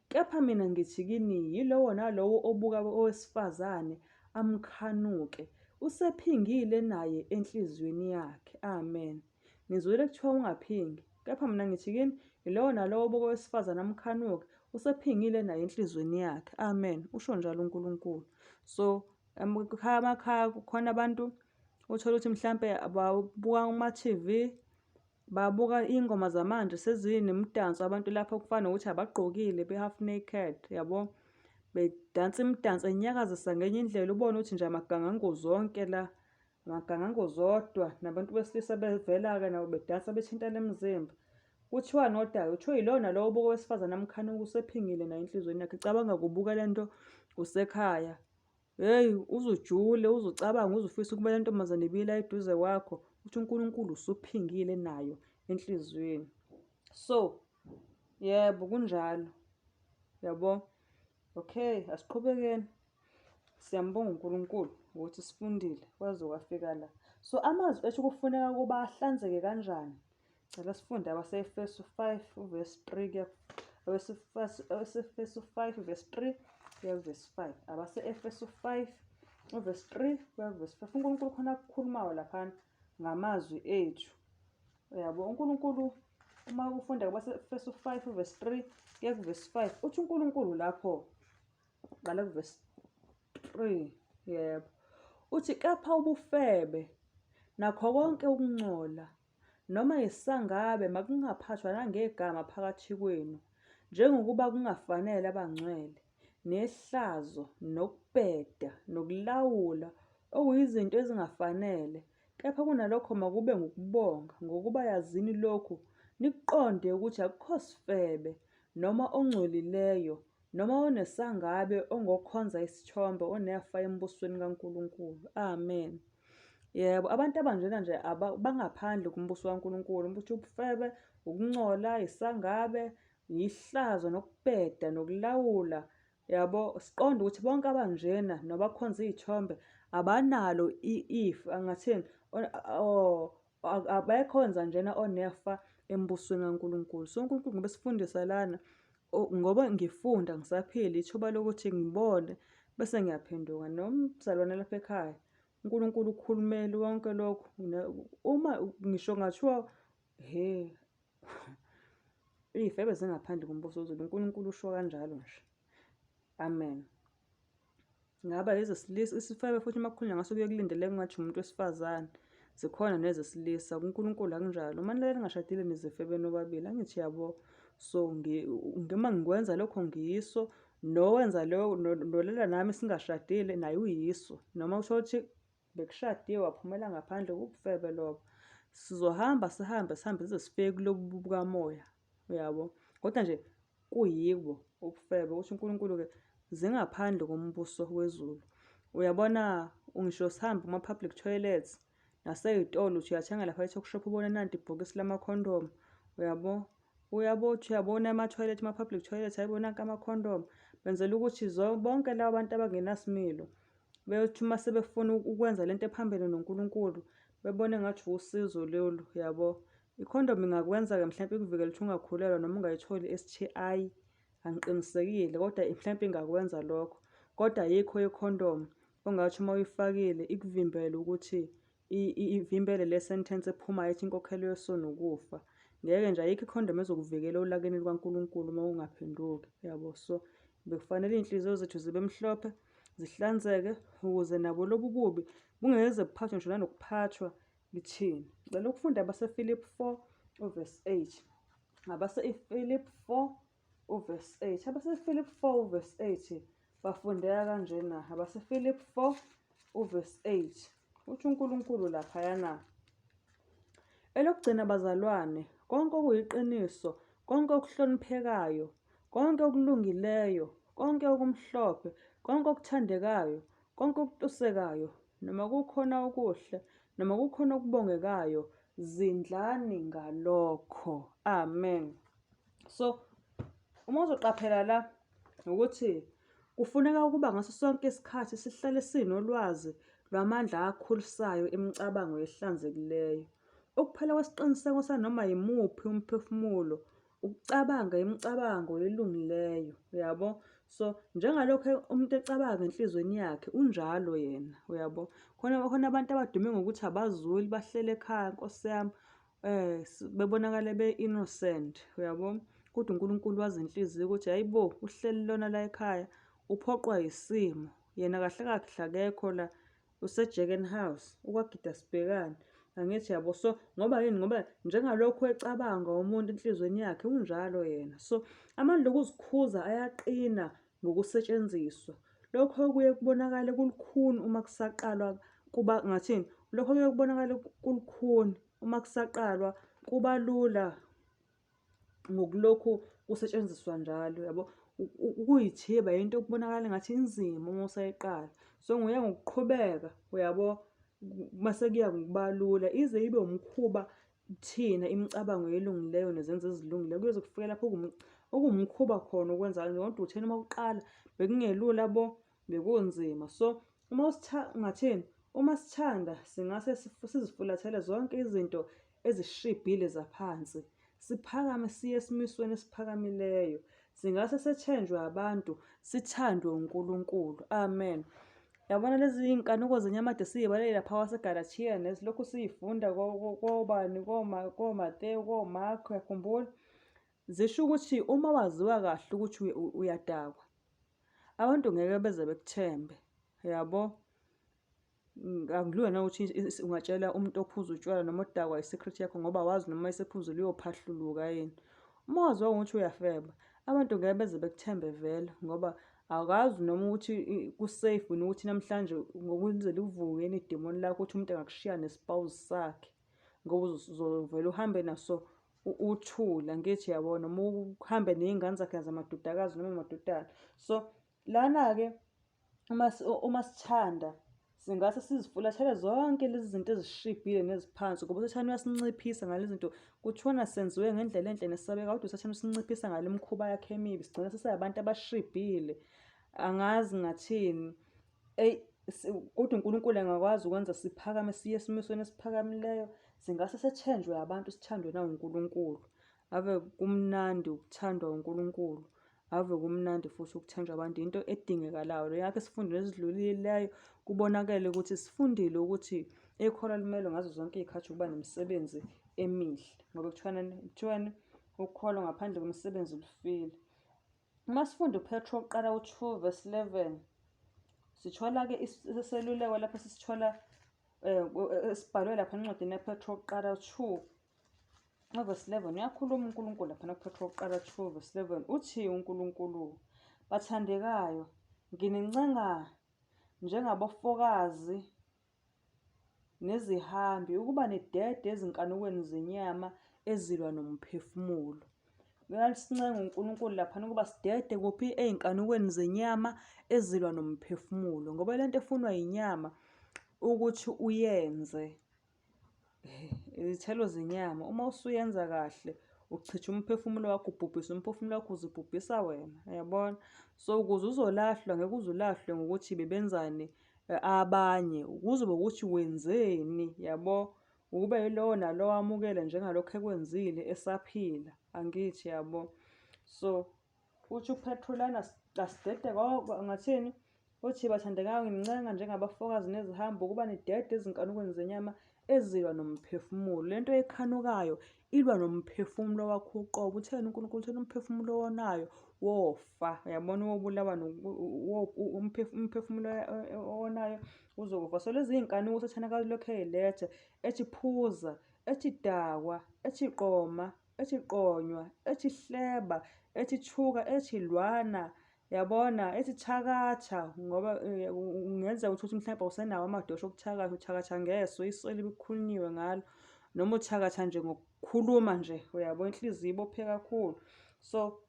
Kepha mina ngithi kini, yilowo nalowo obuka owesifazane amkhanuke, usephingile naye enhliziyweni yakhe. Amen. Nizwile kuthiwa ungaphingi. Kepha mina ngithi kini, yilowo nalowo obuka owesifazane amkhanuke, usephingile naye enhliziyweni yakhe. Amen. Usho njalo uNkulunkulu. So, amakhaya kukhona abantu uthole ukuthi mhlampe babuka kuma-TV, babuka iy'ngoma zamanje sezinemidanso abantu lapho kufana nokuthi abagqokile be-half naked yabo. Bedansa imidanso enyakazisa ngenye indlela ubone ukuthi nje amagangangozi wonke la. Amagangangozi odwa nabantu besilisa bevela-ke nabo bedansa bethintana imizimba. Kuthiwani kodwa-ke? Kuthiwa yilona lowo obuka owesifazane amkhanuka usephingile naye enhliziyweni yakhe. Cabanga kubuka le nto usekhaya. Hheyi uze ujule, uze ucabange, uze ufise ukuba le ntombazane ibila eduze kwakho, uthi uNkulunkulu usuphingile nayo enhliziyweni. So, yebo kunjalo. Yabo? Okay, asiqhubekeni. Siyambonga uNkulunkulu ukuthi sifundile kwaze kwafika la. So amazwi ethu kufuneka ukuba ahlanzeke kanjani? Cela sifunde abaseEfesu 5 verse 3 kuya abaseEfesu 5 verse 3 kuya verse 5. Abase-Efesu 5 verse 3 kuya verse 5. UNkulunkulu khona akukhulumayo laphana ngamazwi ethu. Uyabo uNkulunkulu uma ufunda kubase-Efesu 5 verse 3 kuya kuvesi 5 uthi uNkulunkulu lapho qala kuvesi 3 yebo uthi kepha ubufebe nakho konke ukungcola noma yisangabe makungaphathwa nangegama phakathi kwenu, njengokuba kungafanele abangcwele, nehlazo, nokubheda, nokulawula, okuyizinto ezingafanele, kepha kunalokho makube ngukubonga, ngokuba yazini lokhu, nikuqonde ukuthi akukho sifebe, noma ongcolileyo, noma onesangabe ongokhonza isithombe onefa embusweni kaNkulunkulu. Amen. Yebo, abantu abanjena nje bangaphandle kumbuso kaNkulunkulu. Ukuthi ubufebe, ukuncola, isangabe, yihlazo nokubheda nokulawula. Yabo, siqonde ukuthi bonke abanjena nabakhonza iy'thombe abanalo ifa, angathini, oh, abekho wenza njena onefa embusweni kaNkulunkulu. So uNkulunkulu ngoba esifundisa lana ngoba ngifunda ngisaphila ithuba lokuthi ngibone bese ngiyaphenduka nomzalwane lapha ekhaya uNkulunkulu ukhulumele konke lokhu uma ngisho ngathiwa he iy'febe zingaphandle kombuso wezulu uNkulunkulu usho kanjalo nje amen. Ngaba ezesilisa isifebe futhi uma kukhulunywa ngaso kuye kulindeleke kungathi umuntu wesifazane. Zikhona nezesilisa kuNkulunkulu akunjalo. Uma nilele ningashadile nizifebe nobabili angithi yabo. So uma ngikwenza lokho ngiyiso nowenza lo nolala nami singashadile naye uyiso noma usho ukuthi bekushadiwe waphumela ngaphandle kubufebe lobo. Sizohamba sihambe sihambe size sifike kulobu bukamoya uyabo. Kodwa nje kuyibo ubufebe ukuthi uNkulunkulu-ke zingaphandle kombuso wezulu. Uyabona ngisho sihamba kuma-public toilets nasey'tolo uthi uyathenga lapha e-tuck shop ubone nanti ibhokisi lamakhondomu uyabo. Uyabo uthi uyabona ema-toilet ama-public toilet hhayi bo nanka amakhondomu. Benzela ukuthi bonke laba bantu abangenasimilo. Beyothi uma sebefuna ukwenza lento ephambene noNkulunkulu bebone ngathi usizo lolu, yabo. Ikhondomu ingakwenza-ke mhlampe ikuvikele ukuthi ungakhulelwa noma ungayitholi i-S_T_I, angiqinisekile kodwa mhlampe ingakwenza lokho. Kodwa ayikho ikhondomu ongathi uma uyifakile ikuvimbele ukuthi ivimbele le sentence ephumayo ethi inkokhelo yesono ukufa. Ngeke nje ayikho ikhondomu ezokuvikela olakeni lukaNkulunkulu uma ungaphenduki, yabo. So bekufanele iy'nhliziyo zethu zibe mhlophe, zihlanzeke ukuze nabo lobu bubi bungeze buphathwe ngisho nanokuphathwa kithina. Ngicela ukufunda abaseFilipi 4 uvesi 8. AbaseFilipi 4 uvesi 8. AbaseFilipi 4 uvesi 8 bafundeka kanjena. AbaseFilipi 4 uvesi 8. Uthi uNkulunkulu laphayana. Elokugcina bazalwane, konke okuyiqiniso, konke okuhloniphekayo, konke okulungileyo, konke okumhlophe, konke okuthandekayo, konke okutusekayo, noma kukhona okuhle, noma kukhona okubongekayo, zindlani ngalokho. Amen. So, uma uzoqaphela la ukuthi kufuneka ukuba ngaso sonke isikhathi sihlale sinolwazi lwamandla akhulisayo emicabango ehlanzekileyo. Ukuphela kwesiqiniseko sanoma yimuphi umphefumulo ukucabanga imicabango elungileyo, uyabo? So njengalokhu umuntu ecabanga enhlizweni yakhe unjalo yena, uyabo? Khona khona abantu abadume ngokuthi abazuli bahlele ekhaya Nkosi yami. Bebonakale be-innocent, uyabo? Kodwa uNkulunkulu wazi inhliziyo ukuthi hayibo uhleli lona la ekhaya uphoqwa yisimo. Yena kahle kahle akekho la useJacken House ukwagida sibhekane. Angithi yabo so ngoba yini ngoba njengalokhu ecabanga umuntu enhlizweni yakhe unjalo yena. So amandla okuzikhuza ayaqina ngokusetshenziswa. Lokho kuye kubonakale kulukhuni uma kusaqalwa kuba ngathini? Lokho kuye kubonakale kulukhuni uma kusaqalwa kuba lula ngokulokhu kusetshenziswa njalo yabo. Ukuyithiba yinto okubonakala engathi inzima uma usayiqala. So nguye ngokuqhubeka uyabo mase kuya ngokuba lula ize ibe umkhuba Thina imicabango elungileyo nezenzo ezilungileyo kuyoze kufike lapho okuwumkhuba khona ukwenza kanje kodwa uthena uma uqala bekungelula bo bekunzima so uma ungathini uma sithanda singase sizifulathele zonke izinto ezishibhile zaphansi siphakame siye esimisweni esiphakamileyo singase sethenjwe abantu sithandwe uNkulunkulu amen Yabona lezi iy'nkanuko zenyama ade siy'balele lapha kwaseGalathiya nesilokhu siy'funda kobani koMatewu koMark uyakhumbula? Zisho ukuthi uma waziwa kahle ukuthi uyadakwa, abantu ngeke beze bekuthembe, yabo? Akulula nanokuthi ungatshela umuntu ophuza utshwala noma odakwa i-secret yakho ngoba awazi noma esephuzile uyophahluluka yini. Uma waziwa ngokuthi uyafeba, abantu ngeke beze bekuthembe vele ngoba Akazi noma ukuthi ku-safe yini ukuthi namhlanje ngokwenzela uvuke yini idimoni lakho ukuthi umuntu angakushiya nespouse sakhe ngoba uzovele uhambe naso uthula ngithi yabo noma uhambe ney'ngane zakhe zamadodakazi noma amadodana. So lana-ke uma uma sithanda Singase sizifulathele zonke lezi zinto ezishibhile neziphansi ngoba uSathane uyasinciphisa ngalezi zinto. Kuthiwana senziwe ngendlela enhle nesabeka kodwa uSathane usinciphisa ngale mikhuba yakhe emibi. Sigcina sesingabantu abashibhile. Angazi ngathini. Eyi kodwa uNkulunkulu engakwazi ukwenza siphakame siye esimisweni esiphakamileyo. Singase sethenjwe abantu sithandwe nawuNkulunkulu. Ave kumnandi ukuthandwa uNkulunkulu. Ave kumnandi futhi ukuthenjwa abantu into edingekalayo leyo yakhe esifundweni esidlulileyo kubonakele ukuthi sifundile ukuthi ikholwa limelwe ngazo zonke iy'khathi ukuba nemisebenzi emihle ngoba kuthiwani kuthiwani ukukholwa ngaphandle kwemisebenzi lufile. Uma sifunda uPetro wokuqala u-2 verse 11 sithola-ke iseluleko lapho sisithola um esibhalwe lapha encwadini yaPetro wokuqala 2 Verse 11 uyakhuluma uNkulunkulu laphana kuPetro wokuqala 2 verse 11 uthi uNkulunkulu bathandekayo nginincenga njengabofokazi nezihambi ukuba nidede ezinkanukweni zenyama ezilwa nomphefumulo. Uyasincenga uNkulunkulu laphana ukuba sidede kuphi ey'nkanukweni zenyama ezilwa nomphefumulo ngoba lento efunwa yinyama ukuthi uyenze Izithelo zenyama, uma usuyenza kahle uchitha umphefumulo wakho, ubhubhisa umphefumulo wakho, uzibhubhisa wena, uyabona? So, ukuze uzolahlwa ngeke uze ulahlwe ngokuthi bebenzani abanye kuzobe ukuthi wenzeni yabo. Ukube yilowo nalowo amukele njengalokhu ekwenzile esaphila, angithi yabo. So uthi uPetru lana asidede ngathini? Uthi bathandekayo nginincenga njengabafokazi nezihambi ukuba nidede ezinkanukweni zenyama ezilwa nomphefumulo. Lento ekhanukayo ilwa nomphefumulo wakho uqobo. Utheni uNkulunkulu? Utheni umphefumulo owonayo wofa. Uyabona wobulawa umphefumulo owonayo uzokufa. So lezi iy'nkanuko uSathane akalokhu ey'letha ethi phuza, ethi dakwa, ethi qoma, ethi qonywa, ethi hleba, ethi thuka, ethi lwana, yabona, ethi thakatha ngoba kungenzeka ukuthi mhlawumbe awusenawo amadosha okuthakatha, uthakatha ngeso, iso elibi kukhulunyiwe ngalo, noma uthakatha nje ngokukhuluma nje, uyabo, inhliziyo ibophe kakhulu. So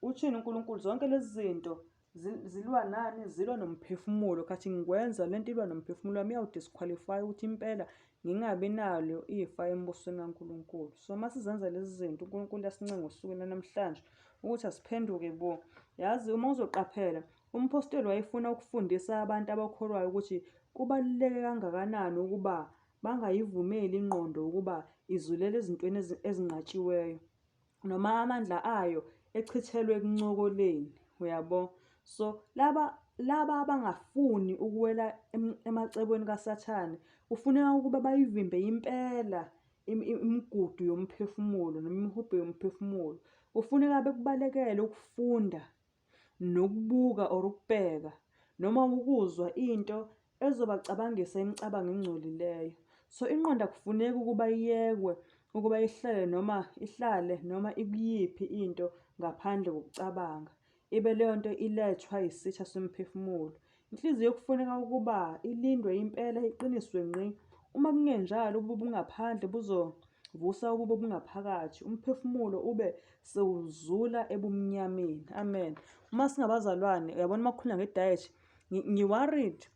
uthini uNkulunkulu? Zonke lezi zinto zilwa nani? Zilwa nomphefumulo. Khathi ngikwenza lento ilwa nomphefumulo wami, iyawudisqualify ukuthi impela ngingabi nalo ifa embusweni kaNkulunkulu. So uma sizenza lezi zinto, uNkulunkulu uyasincenga osukwini lwanamhlanje ukuthi asiphenduke bo. Yazi uma uzoqaphela, umphostoli wayefuna ukufundisa abantu abakholwayo ukuthi kubaluleke kangakanani ukuba bangayivumeli ingqondo ukuba izulele ezintweni ezinqatshiweyo. Noma amandla ayo echithelwe ekuncokoleni, uyabo. So laba abangafuni ukuwela emacebweni kaSathane kufuneka ukuba bayivimbe impela imigudu yomphefumulo noma imihubhe yomphefumulo. Kufuneka bekubalekele ukufunda nokubuka or ukubheka noma ukuzwa into ezobacabangisa imicabango engcolileyo. So inqondo akufuneki ukuba iyekwe ukuba ihlale noma ihlale noma ikuyiphi into ngaphandle kokucabanga, ibe leyo nto ilethwa yisitha somphefumulo. Inhliziyo kufuneka ukuba ilindwe impela iqiniswe ngqi. Uma kungenjalo ububi obungaphandle buzovusa ububi obungaphakathi, umphefumulo ube sewuzula ebumnyameni. Amen. Uma singabazalwane, uyabona uma kukhulunywa nge-diet, ngi-worried.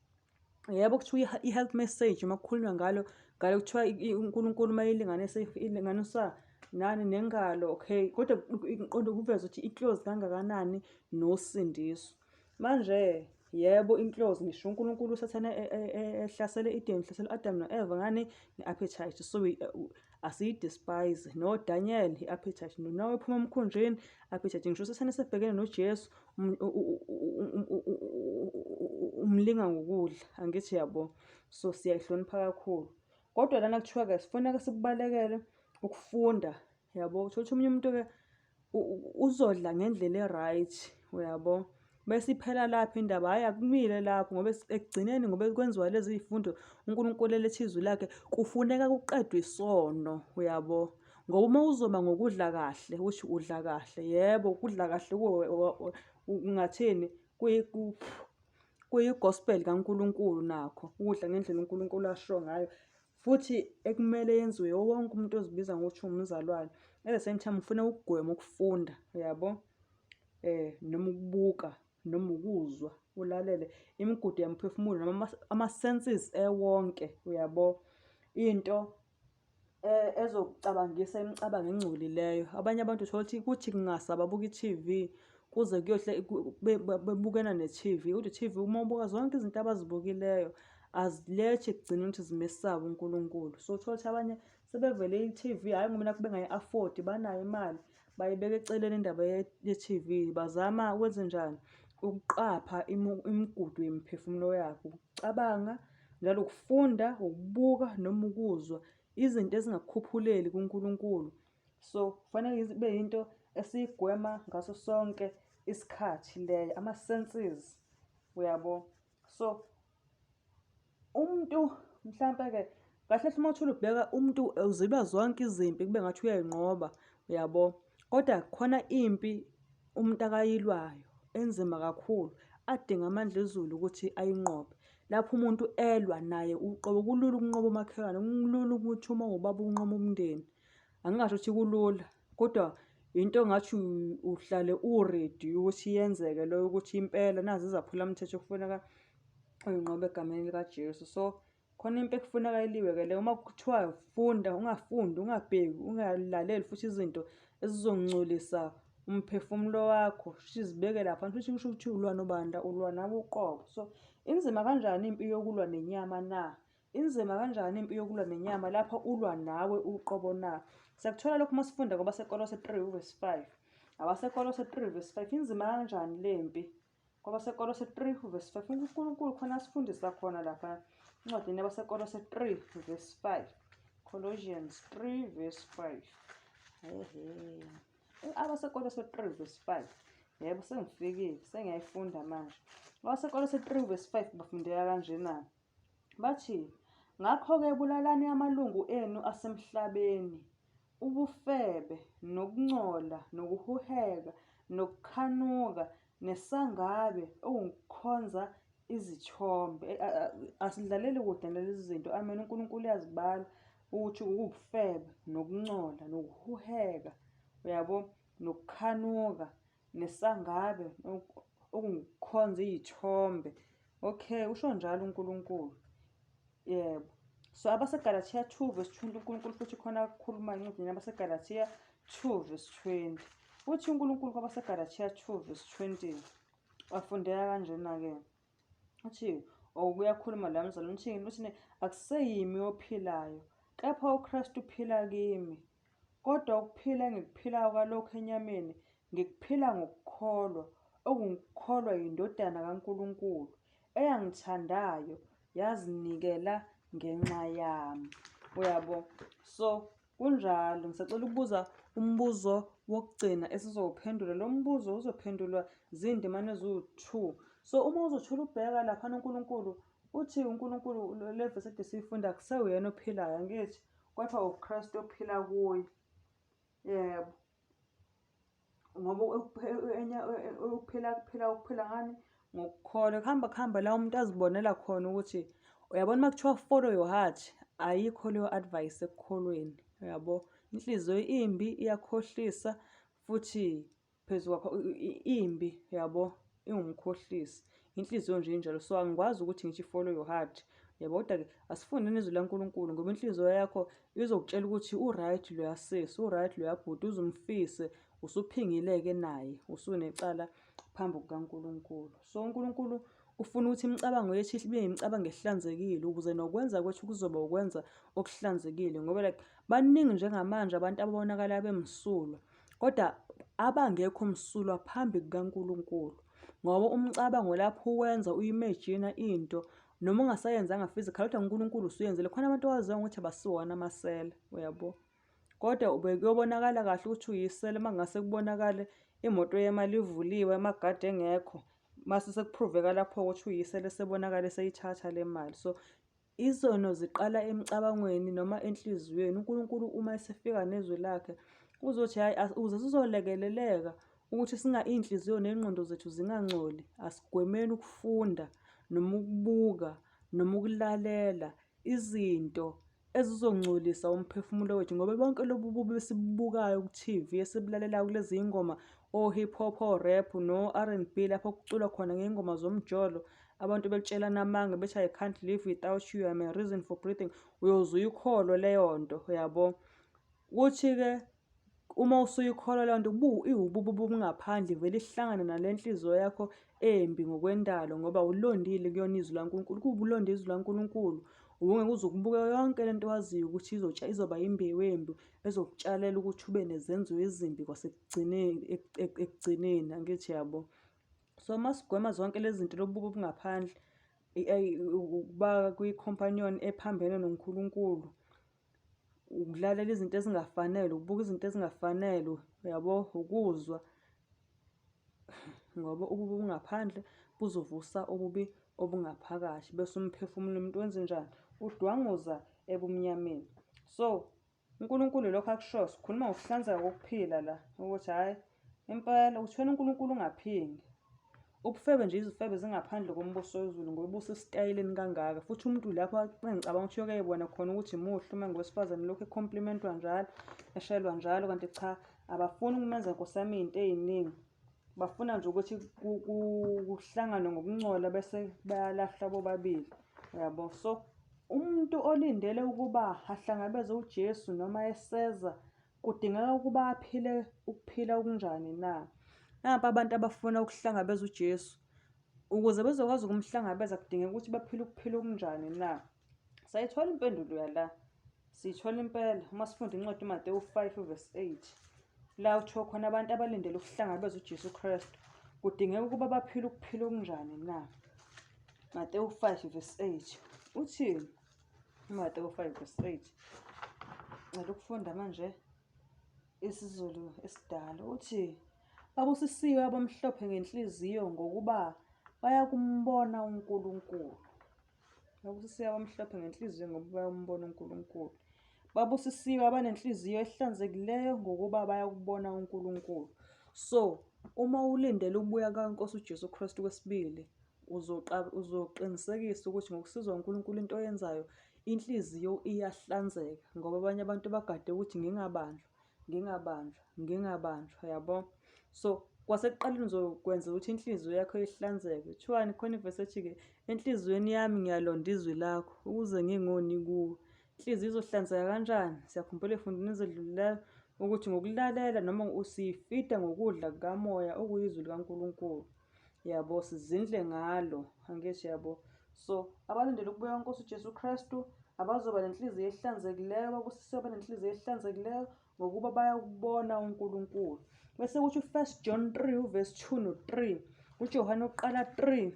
Yebo kuthiwa i-health message uma kukhulunywa ngalo ngalo kuthiwa uNkulunkulu uma ilinganisa ilinganisa nani nengalo, okay, kodwa iqonde ukuveza ukuthi i-close kangakanani nosindiso. Manje yebo inhloso ngisho uNkulunkulu uSathane e, e, e, ehlasele i-Eden, ehlasele u-Adam no-Eva ngani? Nge-appetite. So asiyi-despise noDaniel i-appetite, noNowa ephuma emkhunjini appetite. Ngisho uSathane esebhekene noJesu umlinga ngokudla, angithi yabo. So siyayihlonipha kakhulu. Kodwa lana kuthiwa-ke sifuneka sikubalekele ukufunda yabo. Uthole ukuthi omunye umuntu-ke uzodla ngendlela e-right uyabo. Bese iphela lapho indaba, hhayi akumile lapho ngoba ekugcineni ngoba kwenziwa lezi iy'fundo uNkulunkulu eletha izwi lakhe, kufuneka kuqedwe isono uyabo. Ngoba uma uzoba ngokudla kahle, ukuthi udla kahle, yebo ukudla kahle kungathini kuyi-gospel kaNkulunkulu nakho ukudla ngendlela uNkulunkulu asho ngayo. Futhi ekumele yenziwe yiwo wonke umuntu ozibiza ngokuthi uwumzalwane. At the same time ufuna ukugwema ukufunda, uyabo? Noma ukubuka noma ukuzwa ulalele imigudu yamphefumulo noma ama-senses ewonke, uyabo? Into ezokucabangisa imicabango engcolileyo. Abanye abantu uthola ukuthi kuthi kungasa babuka i-T_V kuze kuyohle bebukena ne-T_V. Kodwa i-T_V uma ubuka zonke izinto abazibukileyo azilethi ekugcineni ukuthi zimesabe uNkulunkulu. So uthole ukuthi abanye sebevele i-T_V hhayi ngoba nakhu bengayi-afford banayo imali bayibeka eceleni indaba ye-T_V bazama ukwenzenjani? Ukuqapha imigudu yemiphefumulo yabo, ukucabanga njalo ukufunda, ukubuka noma ukuzwa izinto ezingakukhuphuleli kuNkulunkulu. So kufanele ibe yinto esiyigwema ngaso sonke isikhathi leyo, ama-senses uyabo. So umuntu mhlampe-ke kahle hle uma uthula ubheka umuntu uzilwa zonke izimpi kube ngathi uyayinqoba uyabo. Kodwa khona impi umuntu akayilwayo enzima kakhulu adinga amandla ezulu ukuthi ayinqobe. Lapho umuntu elwa naye uqobo kulula ukunqoba umakhelwane, kulula ukuthi uma uwubaba unqobe umndeni. Angingasho ukuthi kulula kodwa into engathi uhlale u-ready ukuthi yenzeke loyo ukuthi impela nazi izaphula mthetho kufuneka uyinqobe egameni likaJesu. So khona impi ekufuneka iliwe-ke le uma kuthiwa funda ungafundi ungabheki ungalaleli futhi izinto ezizongcolisa umphefumulo wakho shuthi zibeke lapha futhi kusho ukuthi ulwa nobani la ulwa nawe uqobo. So Inzima kanjani impi yokulwa nenyama na? Inzima kanjani impi yokulwa nenyama lapho ulwa nawe uqobo na? Siyakuthola lokhu uma sifunda kwabaseKolose 3 uvesi 5. AbaseKolose 3 verse 5 inzima kanjani le mpi? KwabaseKolose 3 verse 5 uNkulunkulu khona asifundisa khona lapha encwadini yabaseKolose 3 verse 5. Colossians 3 verse 5. Ehe. AbaseKolose 3 verse 5. Yebo sengifikile, sengiyayifunda manje. AbaseKolose 3 verse 5 bafundeka kanjena. Bathi, Ngakho-ke bulalani amalungu enu asemhlabeni, ubufebe, nokungcola, nokuhuheka, nokukhanuka, nesangabe, okungukukhonza izithombe. Asidlaleli kude nalezi zinto. Amen. UNkulunkulu uyazibala ukuthi ukubufebe, nokungcola, nokuhuheka, uyabo, nokukhanuka, nesangabe, okungukukhonza iy'thombe. Okay, usho njalo uNkulunkulu. Yebo. So abaseGalathiya 2 verse 20 uNkulunkulu futhi khona akukhuluma encwadini yabaseGalathiya 2 verse 20. Uthi uNkulunkulu kwabaseGalathiya 2 verse 20 wafundeka kanjena-ke. Uthi oh kuyakhuluma la mzalwane uthini? Uthi akuseyimi ophilayo kepha uKristu uphila kimi. Kodwa ukuphila engikuphilayo kwalokhu enyameni, ngikuphila ngokukholwa, okungukukholwa yiNdodana kaNkulunkulu, eyangithandayo, yazinikela ngenxa yami. Uyabo? So, kunjalo. Ngisacela ukubuza umbuzo wokugcina esizowuphendula. Lo mbuzo uzophendulwa zindimana eziwu-two. So, uma uzothula ubheka laphana uNkulunkulu, uthi uNkulunkulu le vesi ekade siyifunda akusewuyena ophilayo, angithi? Kodwa uKristu ophila kuye. Yebo. Ngoba ukuphila kuphila ukuphila ngani? Ngokukholwa. Kuhamba kuhamba la umuntu azibonela khona ukuthi uyabona uma kuthiwa follow your heart, ayikho leyo advice ekukholweni. Uyabo? Inhliziyo imbi iyakhohlisa futhi phezu kwakho imbi yabo iwumkhohlisi inhliziyo nje injalo so angikwazi ukuthi ngithi follow your heart yabo kodwa-ke asifundeni izwi laNkulunkulu ngoba inhliziyo yakho izokutshela ukuthi u-right loya sisi u-right loya bhuti uzumfise usuphingile-ke naye usunecala phambi kukaNkulunkulu so uNkulunkulu ufuna ukuthi imicabango yethu ibe imicabango ehlanzekile ukuze nokwenza kwethu kuzoba ukwenza okuhlanzekile ngoba like baningi njengamanje abantu ababonakala bemsulwa Kodwa abangekho msulwa phambi kukaNkulunkulu. Ngoba umcabango lapho uwenza uyimejina into noma ungasayenzanga physical kodwa uNkulunkulu usuyenzile. Khona abantu owaziwa ngokuthi abasiwona amasela, uyabo. Kodwa bekuyobonakala kahle ukuthi uyisela uma kungase kubonakale imoto yemali ivuliwe, amagadi engekho. Mase sekuphruveka lapho ukuthi uyisela esebonakala eseyithatha le mali. So Izono ziqala emcabangweni noma enhliziyweni. UNkulunkulu uma esefika nezwi lakhe uzothi hhayi ukuze sizolekeleleka ukuthi singa iy'nhliziyo ney'ngqondo zethu zingangcoli, asigwemeni ukufunda noma ukubuka noma ukulalela izinto ezizongcolisa umphefumulo wethu ngoba bonke lobu bubi esibubukayo ku-T_V, esibulalelayo kulezi ngoma o-hip hop, o-rap no-R_N_B lapho kuculwa khona ngey'ngoma zomjolo, Abantu bekutshelana amanga bethi I can't live without you, I'm a reason for breathing. Uyoze uyikholwe leyo nto, uyabo. Kuthi-ke uma usuyikholwa leyo nto iwububi obungaphandle ivele ihlangane nale nhliziyo yakho embi ngokwendalo ngoba awulondile kuyona izwi laNkulunkulu. Kuba ulonde izwi laNkulunkulu ubungeke uze ukubuke yonke le nto waziyo ukuthi izoba imbewu embi ezokutshalela ukuthi ube nezenzo ezimbi kwasekugcineni ekugcineni, angithi yabo. So uma sigwema zonke lezi zinto lobubi obungaphandle ukuba kwi-companion ephambene noNkulunkulu, ukulalela izinto ezingafanele, ukubuka izinto ezingafanele, uyabo, ukuzwa ngoba ububi obungaphandle buzovusa ububi obungaphakathi bese umphefumulo womuntu wenzenjani? Udwanguza ebumnyameni. So UNkulunkulu lokho akushoyo, sikhuluma ngokuhlanzeka kokuphila la, ukuthi hhayi impela uthi wena uNkulunkulu ungaphingi. Ubufebe nje izifebe zingaphandle kombuso wezulu ngoba busesitayeleni kangaka futhi umuntu lapho engicabanga ukuthi uyoke eyibone khona ukuthi muhle uma ngowesifazane lokhu ekhomplimentwa njalo eshelwa njalo kanti cha abafuni ukumenza nkosi yami iy'nto ey'ningi bafuna nje ukuthi kuhlanganwe ngokuncola bese bayalahla bobabili uyabo so Umuntu olindele ukuba ahlangabeze uJesu noma eseza kudingeka ukuba aphile ukuphila okunjani na? Nampa abantu abafuna ukuhlangabeza uJesu. Ukuze bezokwazi ukumhlangabeza kudingeka ukuthi baphile ukuphila okunjani na? Sayithola impendulo yala. Siyithola impela uma sifunda incwadi uMateyu 5 verse 8. La kuthiwa khona abantu abalindele ukuhlangabeza uJesu Kristu kudingeka ukuba baphile ukuphila okunjani na? Mateyu 5 verse 8. Uthini? UMateyu 5 verse 8. Ngicela ukufunda manje isiZulu esidala. Uthi babusisiwe abamhlophe ngenhliziyo ngokuba bayakumbona uNkulunkulu. Babusisiwe abamhlophe ngenhliziyo ngoba bayombona uNkulunkulu. Babusisiwe abanenhliziyo ehlanzekileyo ngokuba bayakubona uNkulunkulu. So, uma ulindele ukubuya kaNkosi uJesu Kristu kwesibili, uzoqinisekisa ukuthi ngokusizwa uNkulunkulu into oyenzayo inhliziyo iyahlanzeka ngoba abanye abantu bagade ukuthi ngingabanjwa, ngingabanjwa, ngingabanjwa, yabo. So kwasekuqaleni uzokwenza ukuthi inhliziyo yakho ihlanzeke. Kuthiwani khona ivesi ethi-ke, enhliziyweni yami ngiyalonda izwi lakho ukuze ngingoni kuwe. Inhliziyo izohlanzeka kanjani? Siyakhumbula ey'fundweni ezedlulileyo ukuthi ngokulalela noma usiyifida ngokudla kukamoya okuyizwi likaNkulunkulu. Yabo, sizindle ngalo, angithi yabo. So abalindele ukubuya kweNkosi uJesu Kristu abazoba nenhliziyo ehlanzekileyo, babusisiwe abanenhliziyo ehlanzekileyo ngokuba bayakubona uNkulunkulu. Bese kuthi u-1 John 3 uverse 2 no-3, uJohane wokuqala 3,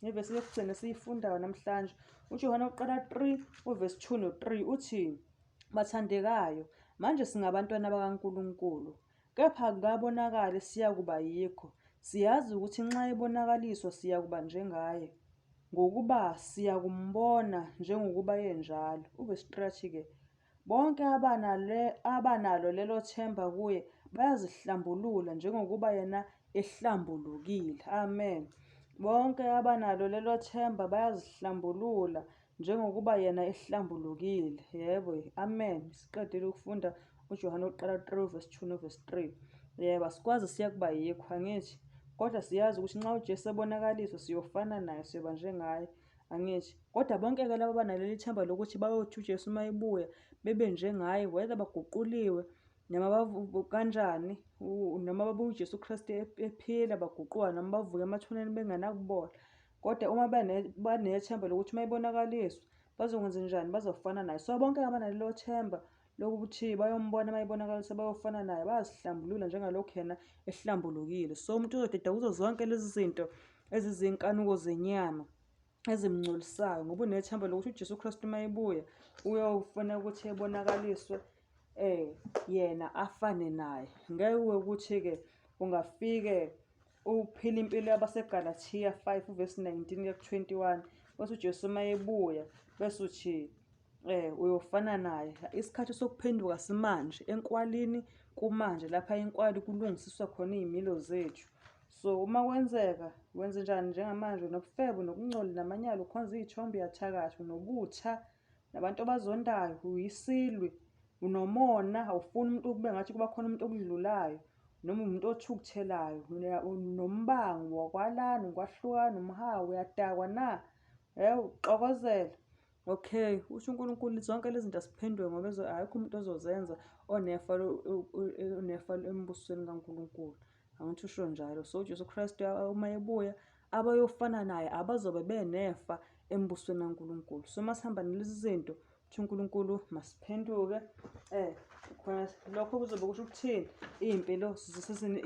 ivesi yokugcina esiyifundayo namhlanje. UJohane wokuqala 3 uverse 2 no-3 uthi, bathandekayo, manje singabantwana bakaNkulunkulu, kepha akukabonakali siyakuba yikho. Siyazi ukuthi nxa ebonakaliswa siyakuba njengaye, ngokuba siyakumbona njengokuba enjalo. Uvesi 3 athi-ke, bonke abanalo lelo themba kuye bayazihlambulula njengokuba yena ehlambulukile. Amen. Bonke abanalo lelo themba bayazihlambulula njengokuba yena ehlambulukile. Yebo, amen. Siqedile ukufunda uJohane wokuqala 3 verse 2 no verse 3. Yebo, asikwazi siyakuba yikho, angithi? Kodwa siyazi ukuthi nxa uJesu ebonakaliswa siyofana naye, siyoba njengaye. Angithi? Kodwa bonke-ke laba abanaleli themba lokuthi bayothi uJesu uma ebuya bebe njengaye, whether baguquliwe noma kanjani, noma babuya uJesu Kristu ephila baguquka noma bavuka emathuneni bengenakubola. Kodwa uma banethemba lokuthi uma ebonakaliswa bazokwenza njani, bazofana naye. So bonke abanalelo themba lokuthi bayombona uma ebonakalisa bayofana naye, bayazihlambulula njengalokhu yena ehlambulukile. So umuntu uzodeda kuzo zonke lezi zinto ezizinkanuko zenyama ezimngcolisayo ngoba unethemba lokuthi uJesu Kristu uma ebuya uyofuna ukuthi ebonakaliswe yena afane naye. Ngeke ukuthi-ke ungafike uphila impilo yabaseGalathiya 5 verse 19 kuya ku-21 bese uJesu uma ebuya bese uthi uyofana naye. Isikhathi sokuphenduka simanje, enkwalini kumanje lapha inkwali kulungisiswa khona iy'milo zethu. So uma kwenzeka wenze njani njengamanje nobufebo nokungcola namanyala, ukhonza iy'thombe, uyathakatha, unobutha nabantu abazondayo, uyisilwi, unomona, awufuni umuntu kube ngathi kuba khona umuntu okudlulayo noma umuntu othukuthelayo, unombango, wakwalana, ukwahlukana, umhawu, uyadakwa na? Uxokozela. Okay, usho uNkulunkulu zonke lezi zinto asiphenduke ngoba akekho umuntu ozozenza onefa onefa embusweni kaNkulunkulu. Angithi usho njalo. So uJesu Kristu uma ebuya abayofana naye abazobe benefa embusweni kaNkulunkulu. So uma sihamba nalezi zinto uthi uNkulunkulu masiphenduke khona lokho kuzobe kusho ukuthini? Iy'mpilo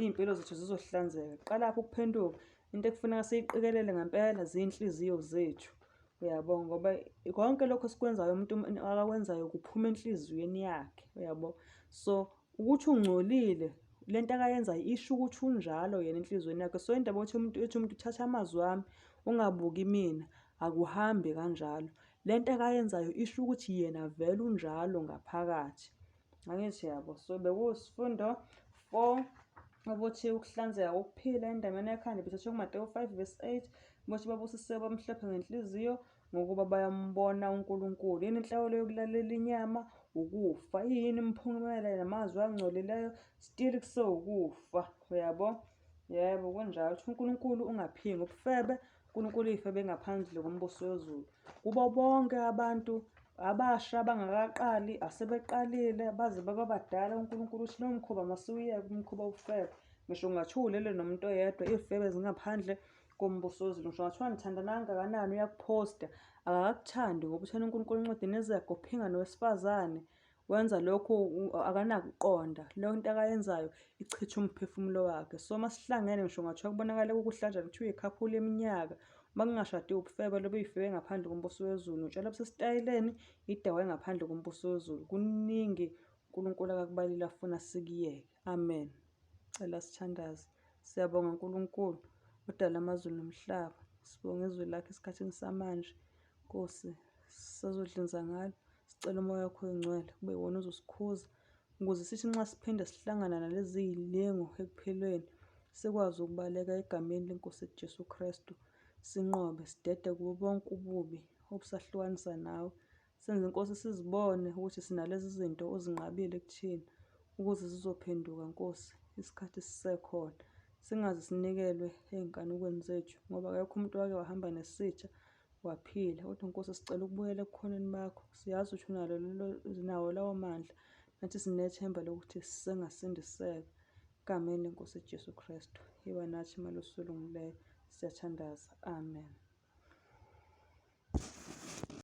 iy'mpilo zethu zizohlanzeka. Qalapho ukuphenduka, into ekufuneka siyiqikelele ngempela zinhliziyo zethu. Uyabo, ngoba konke lokho esikwenzayo umuntu akakwenzayo kuphuma enhliziyweni yakhe, uyabo. So ukuthi ungcolile lento akayenzayo isho ukuthi unjalo yena enhliziyweni yakhe. So indaba yokuthi umuntu ethi umuntu uthatha amazwi ami ungabuki mina, akuhambi kanjalo. Lento akayenzayo isho ukuthi yena vele unjalo ngaphakathi. Angithi yabo. So bekuwusifundo 4 ukuthi ukuhlanzeka kokuphila endabeni yekhanda ibithathwe kuMateyu 5 verse 8 ukuthi babusisiwe abamhlophe ngenhliziyo ngokuba bayambona uNkulunkulu. Yini inhlawulo yokulalela inyama? Ukufa. Iyini imiphumela namazwi angcolileyo? Still kusewukufa. Uyabo? Yebo, kunjalo. Ukuthi uNkulunkulu ungaphingi ubufebe, uNkulunkulu uyifebe ngaphandle kombuso wezulu. Kubo bonke abantu abasha abangakaqali, asebeqalile, baze baba badala, uNkulunkulu uthi lo mkhuba masiwuyeke umkhuba wobufebe. Ngisho kungathiwa ulele nomuntu oyedwa, iy'febe zingaphandle kombuso wezulu. Ngisho ngathiwa nithandana kangakanani uyakuphosta, akakakuthandi ngoba uthena uNkulunkulu encwadini yezaga uphinga nowesifazane. Wenza lokhu akanakuqonda. Leyo nto akayenzayo ichitha umphefumulo wakhe. So masihlangene ngisho ngathiwa kubonakala kukuhle kanjani kuthiwa ikhaphula iminyaka. Uma kungashadiwe ubufebe lobe uyifebe ngaphandle kombuso wezulu. Notshwala busesitayeleni idawa ngaphandle kombuso wezulu. Kuningi uNkulunkulu akakubalile afuna sikuyeke. Amen. Cela sithandaze. Siyabonga uNkulunkulu odala amazulu nomhlaba. Sibonga izwi lakho esikhathini samanje. Nkosi, sisazodlinza ngalo. Sicela umoya wakho oyingcwele kube iwona ozosikhuza ukuze sithi nxa siphinde sihlangana nalezi zilingo ekuphilweni sikwazi ukubaleka egameni lenkosi Jesu Kristu, sinqobe sidede kubo bonke ububi obusahlukanisa nawe. Senze Nkosi sizibone ukuthi sinalezi zinto ozinqabile kuthina ukuze zizophenduka Nkosi isikhathi sisekhona. Singaze sinikelwe ey'nkanukweni zethu ngoba akekho umuntu owake wahamba nesitha waphila. Kodwa Nkosi sicela ukubuyela ebukhoneni bakho. Siyazi ukuthi unalo nawo lawo mandla. Nathi sinethemba lokuthi sisengasindiseka. Egameni leNkosi Jesu Kristu. Yiba nathi malusi olungileyo. Siyathandaza. Amen.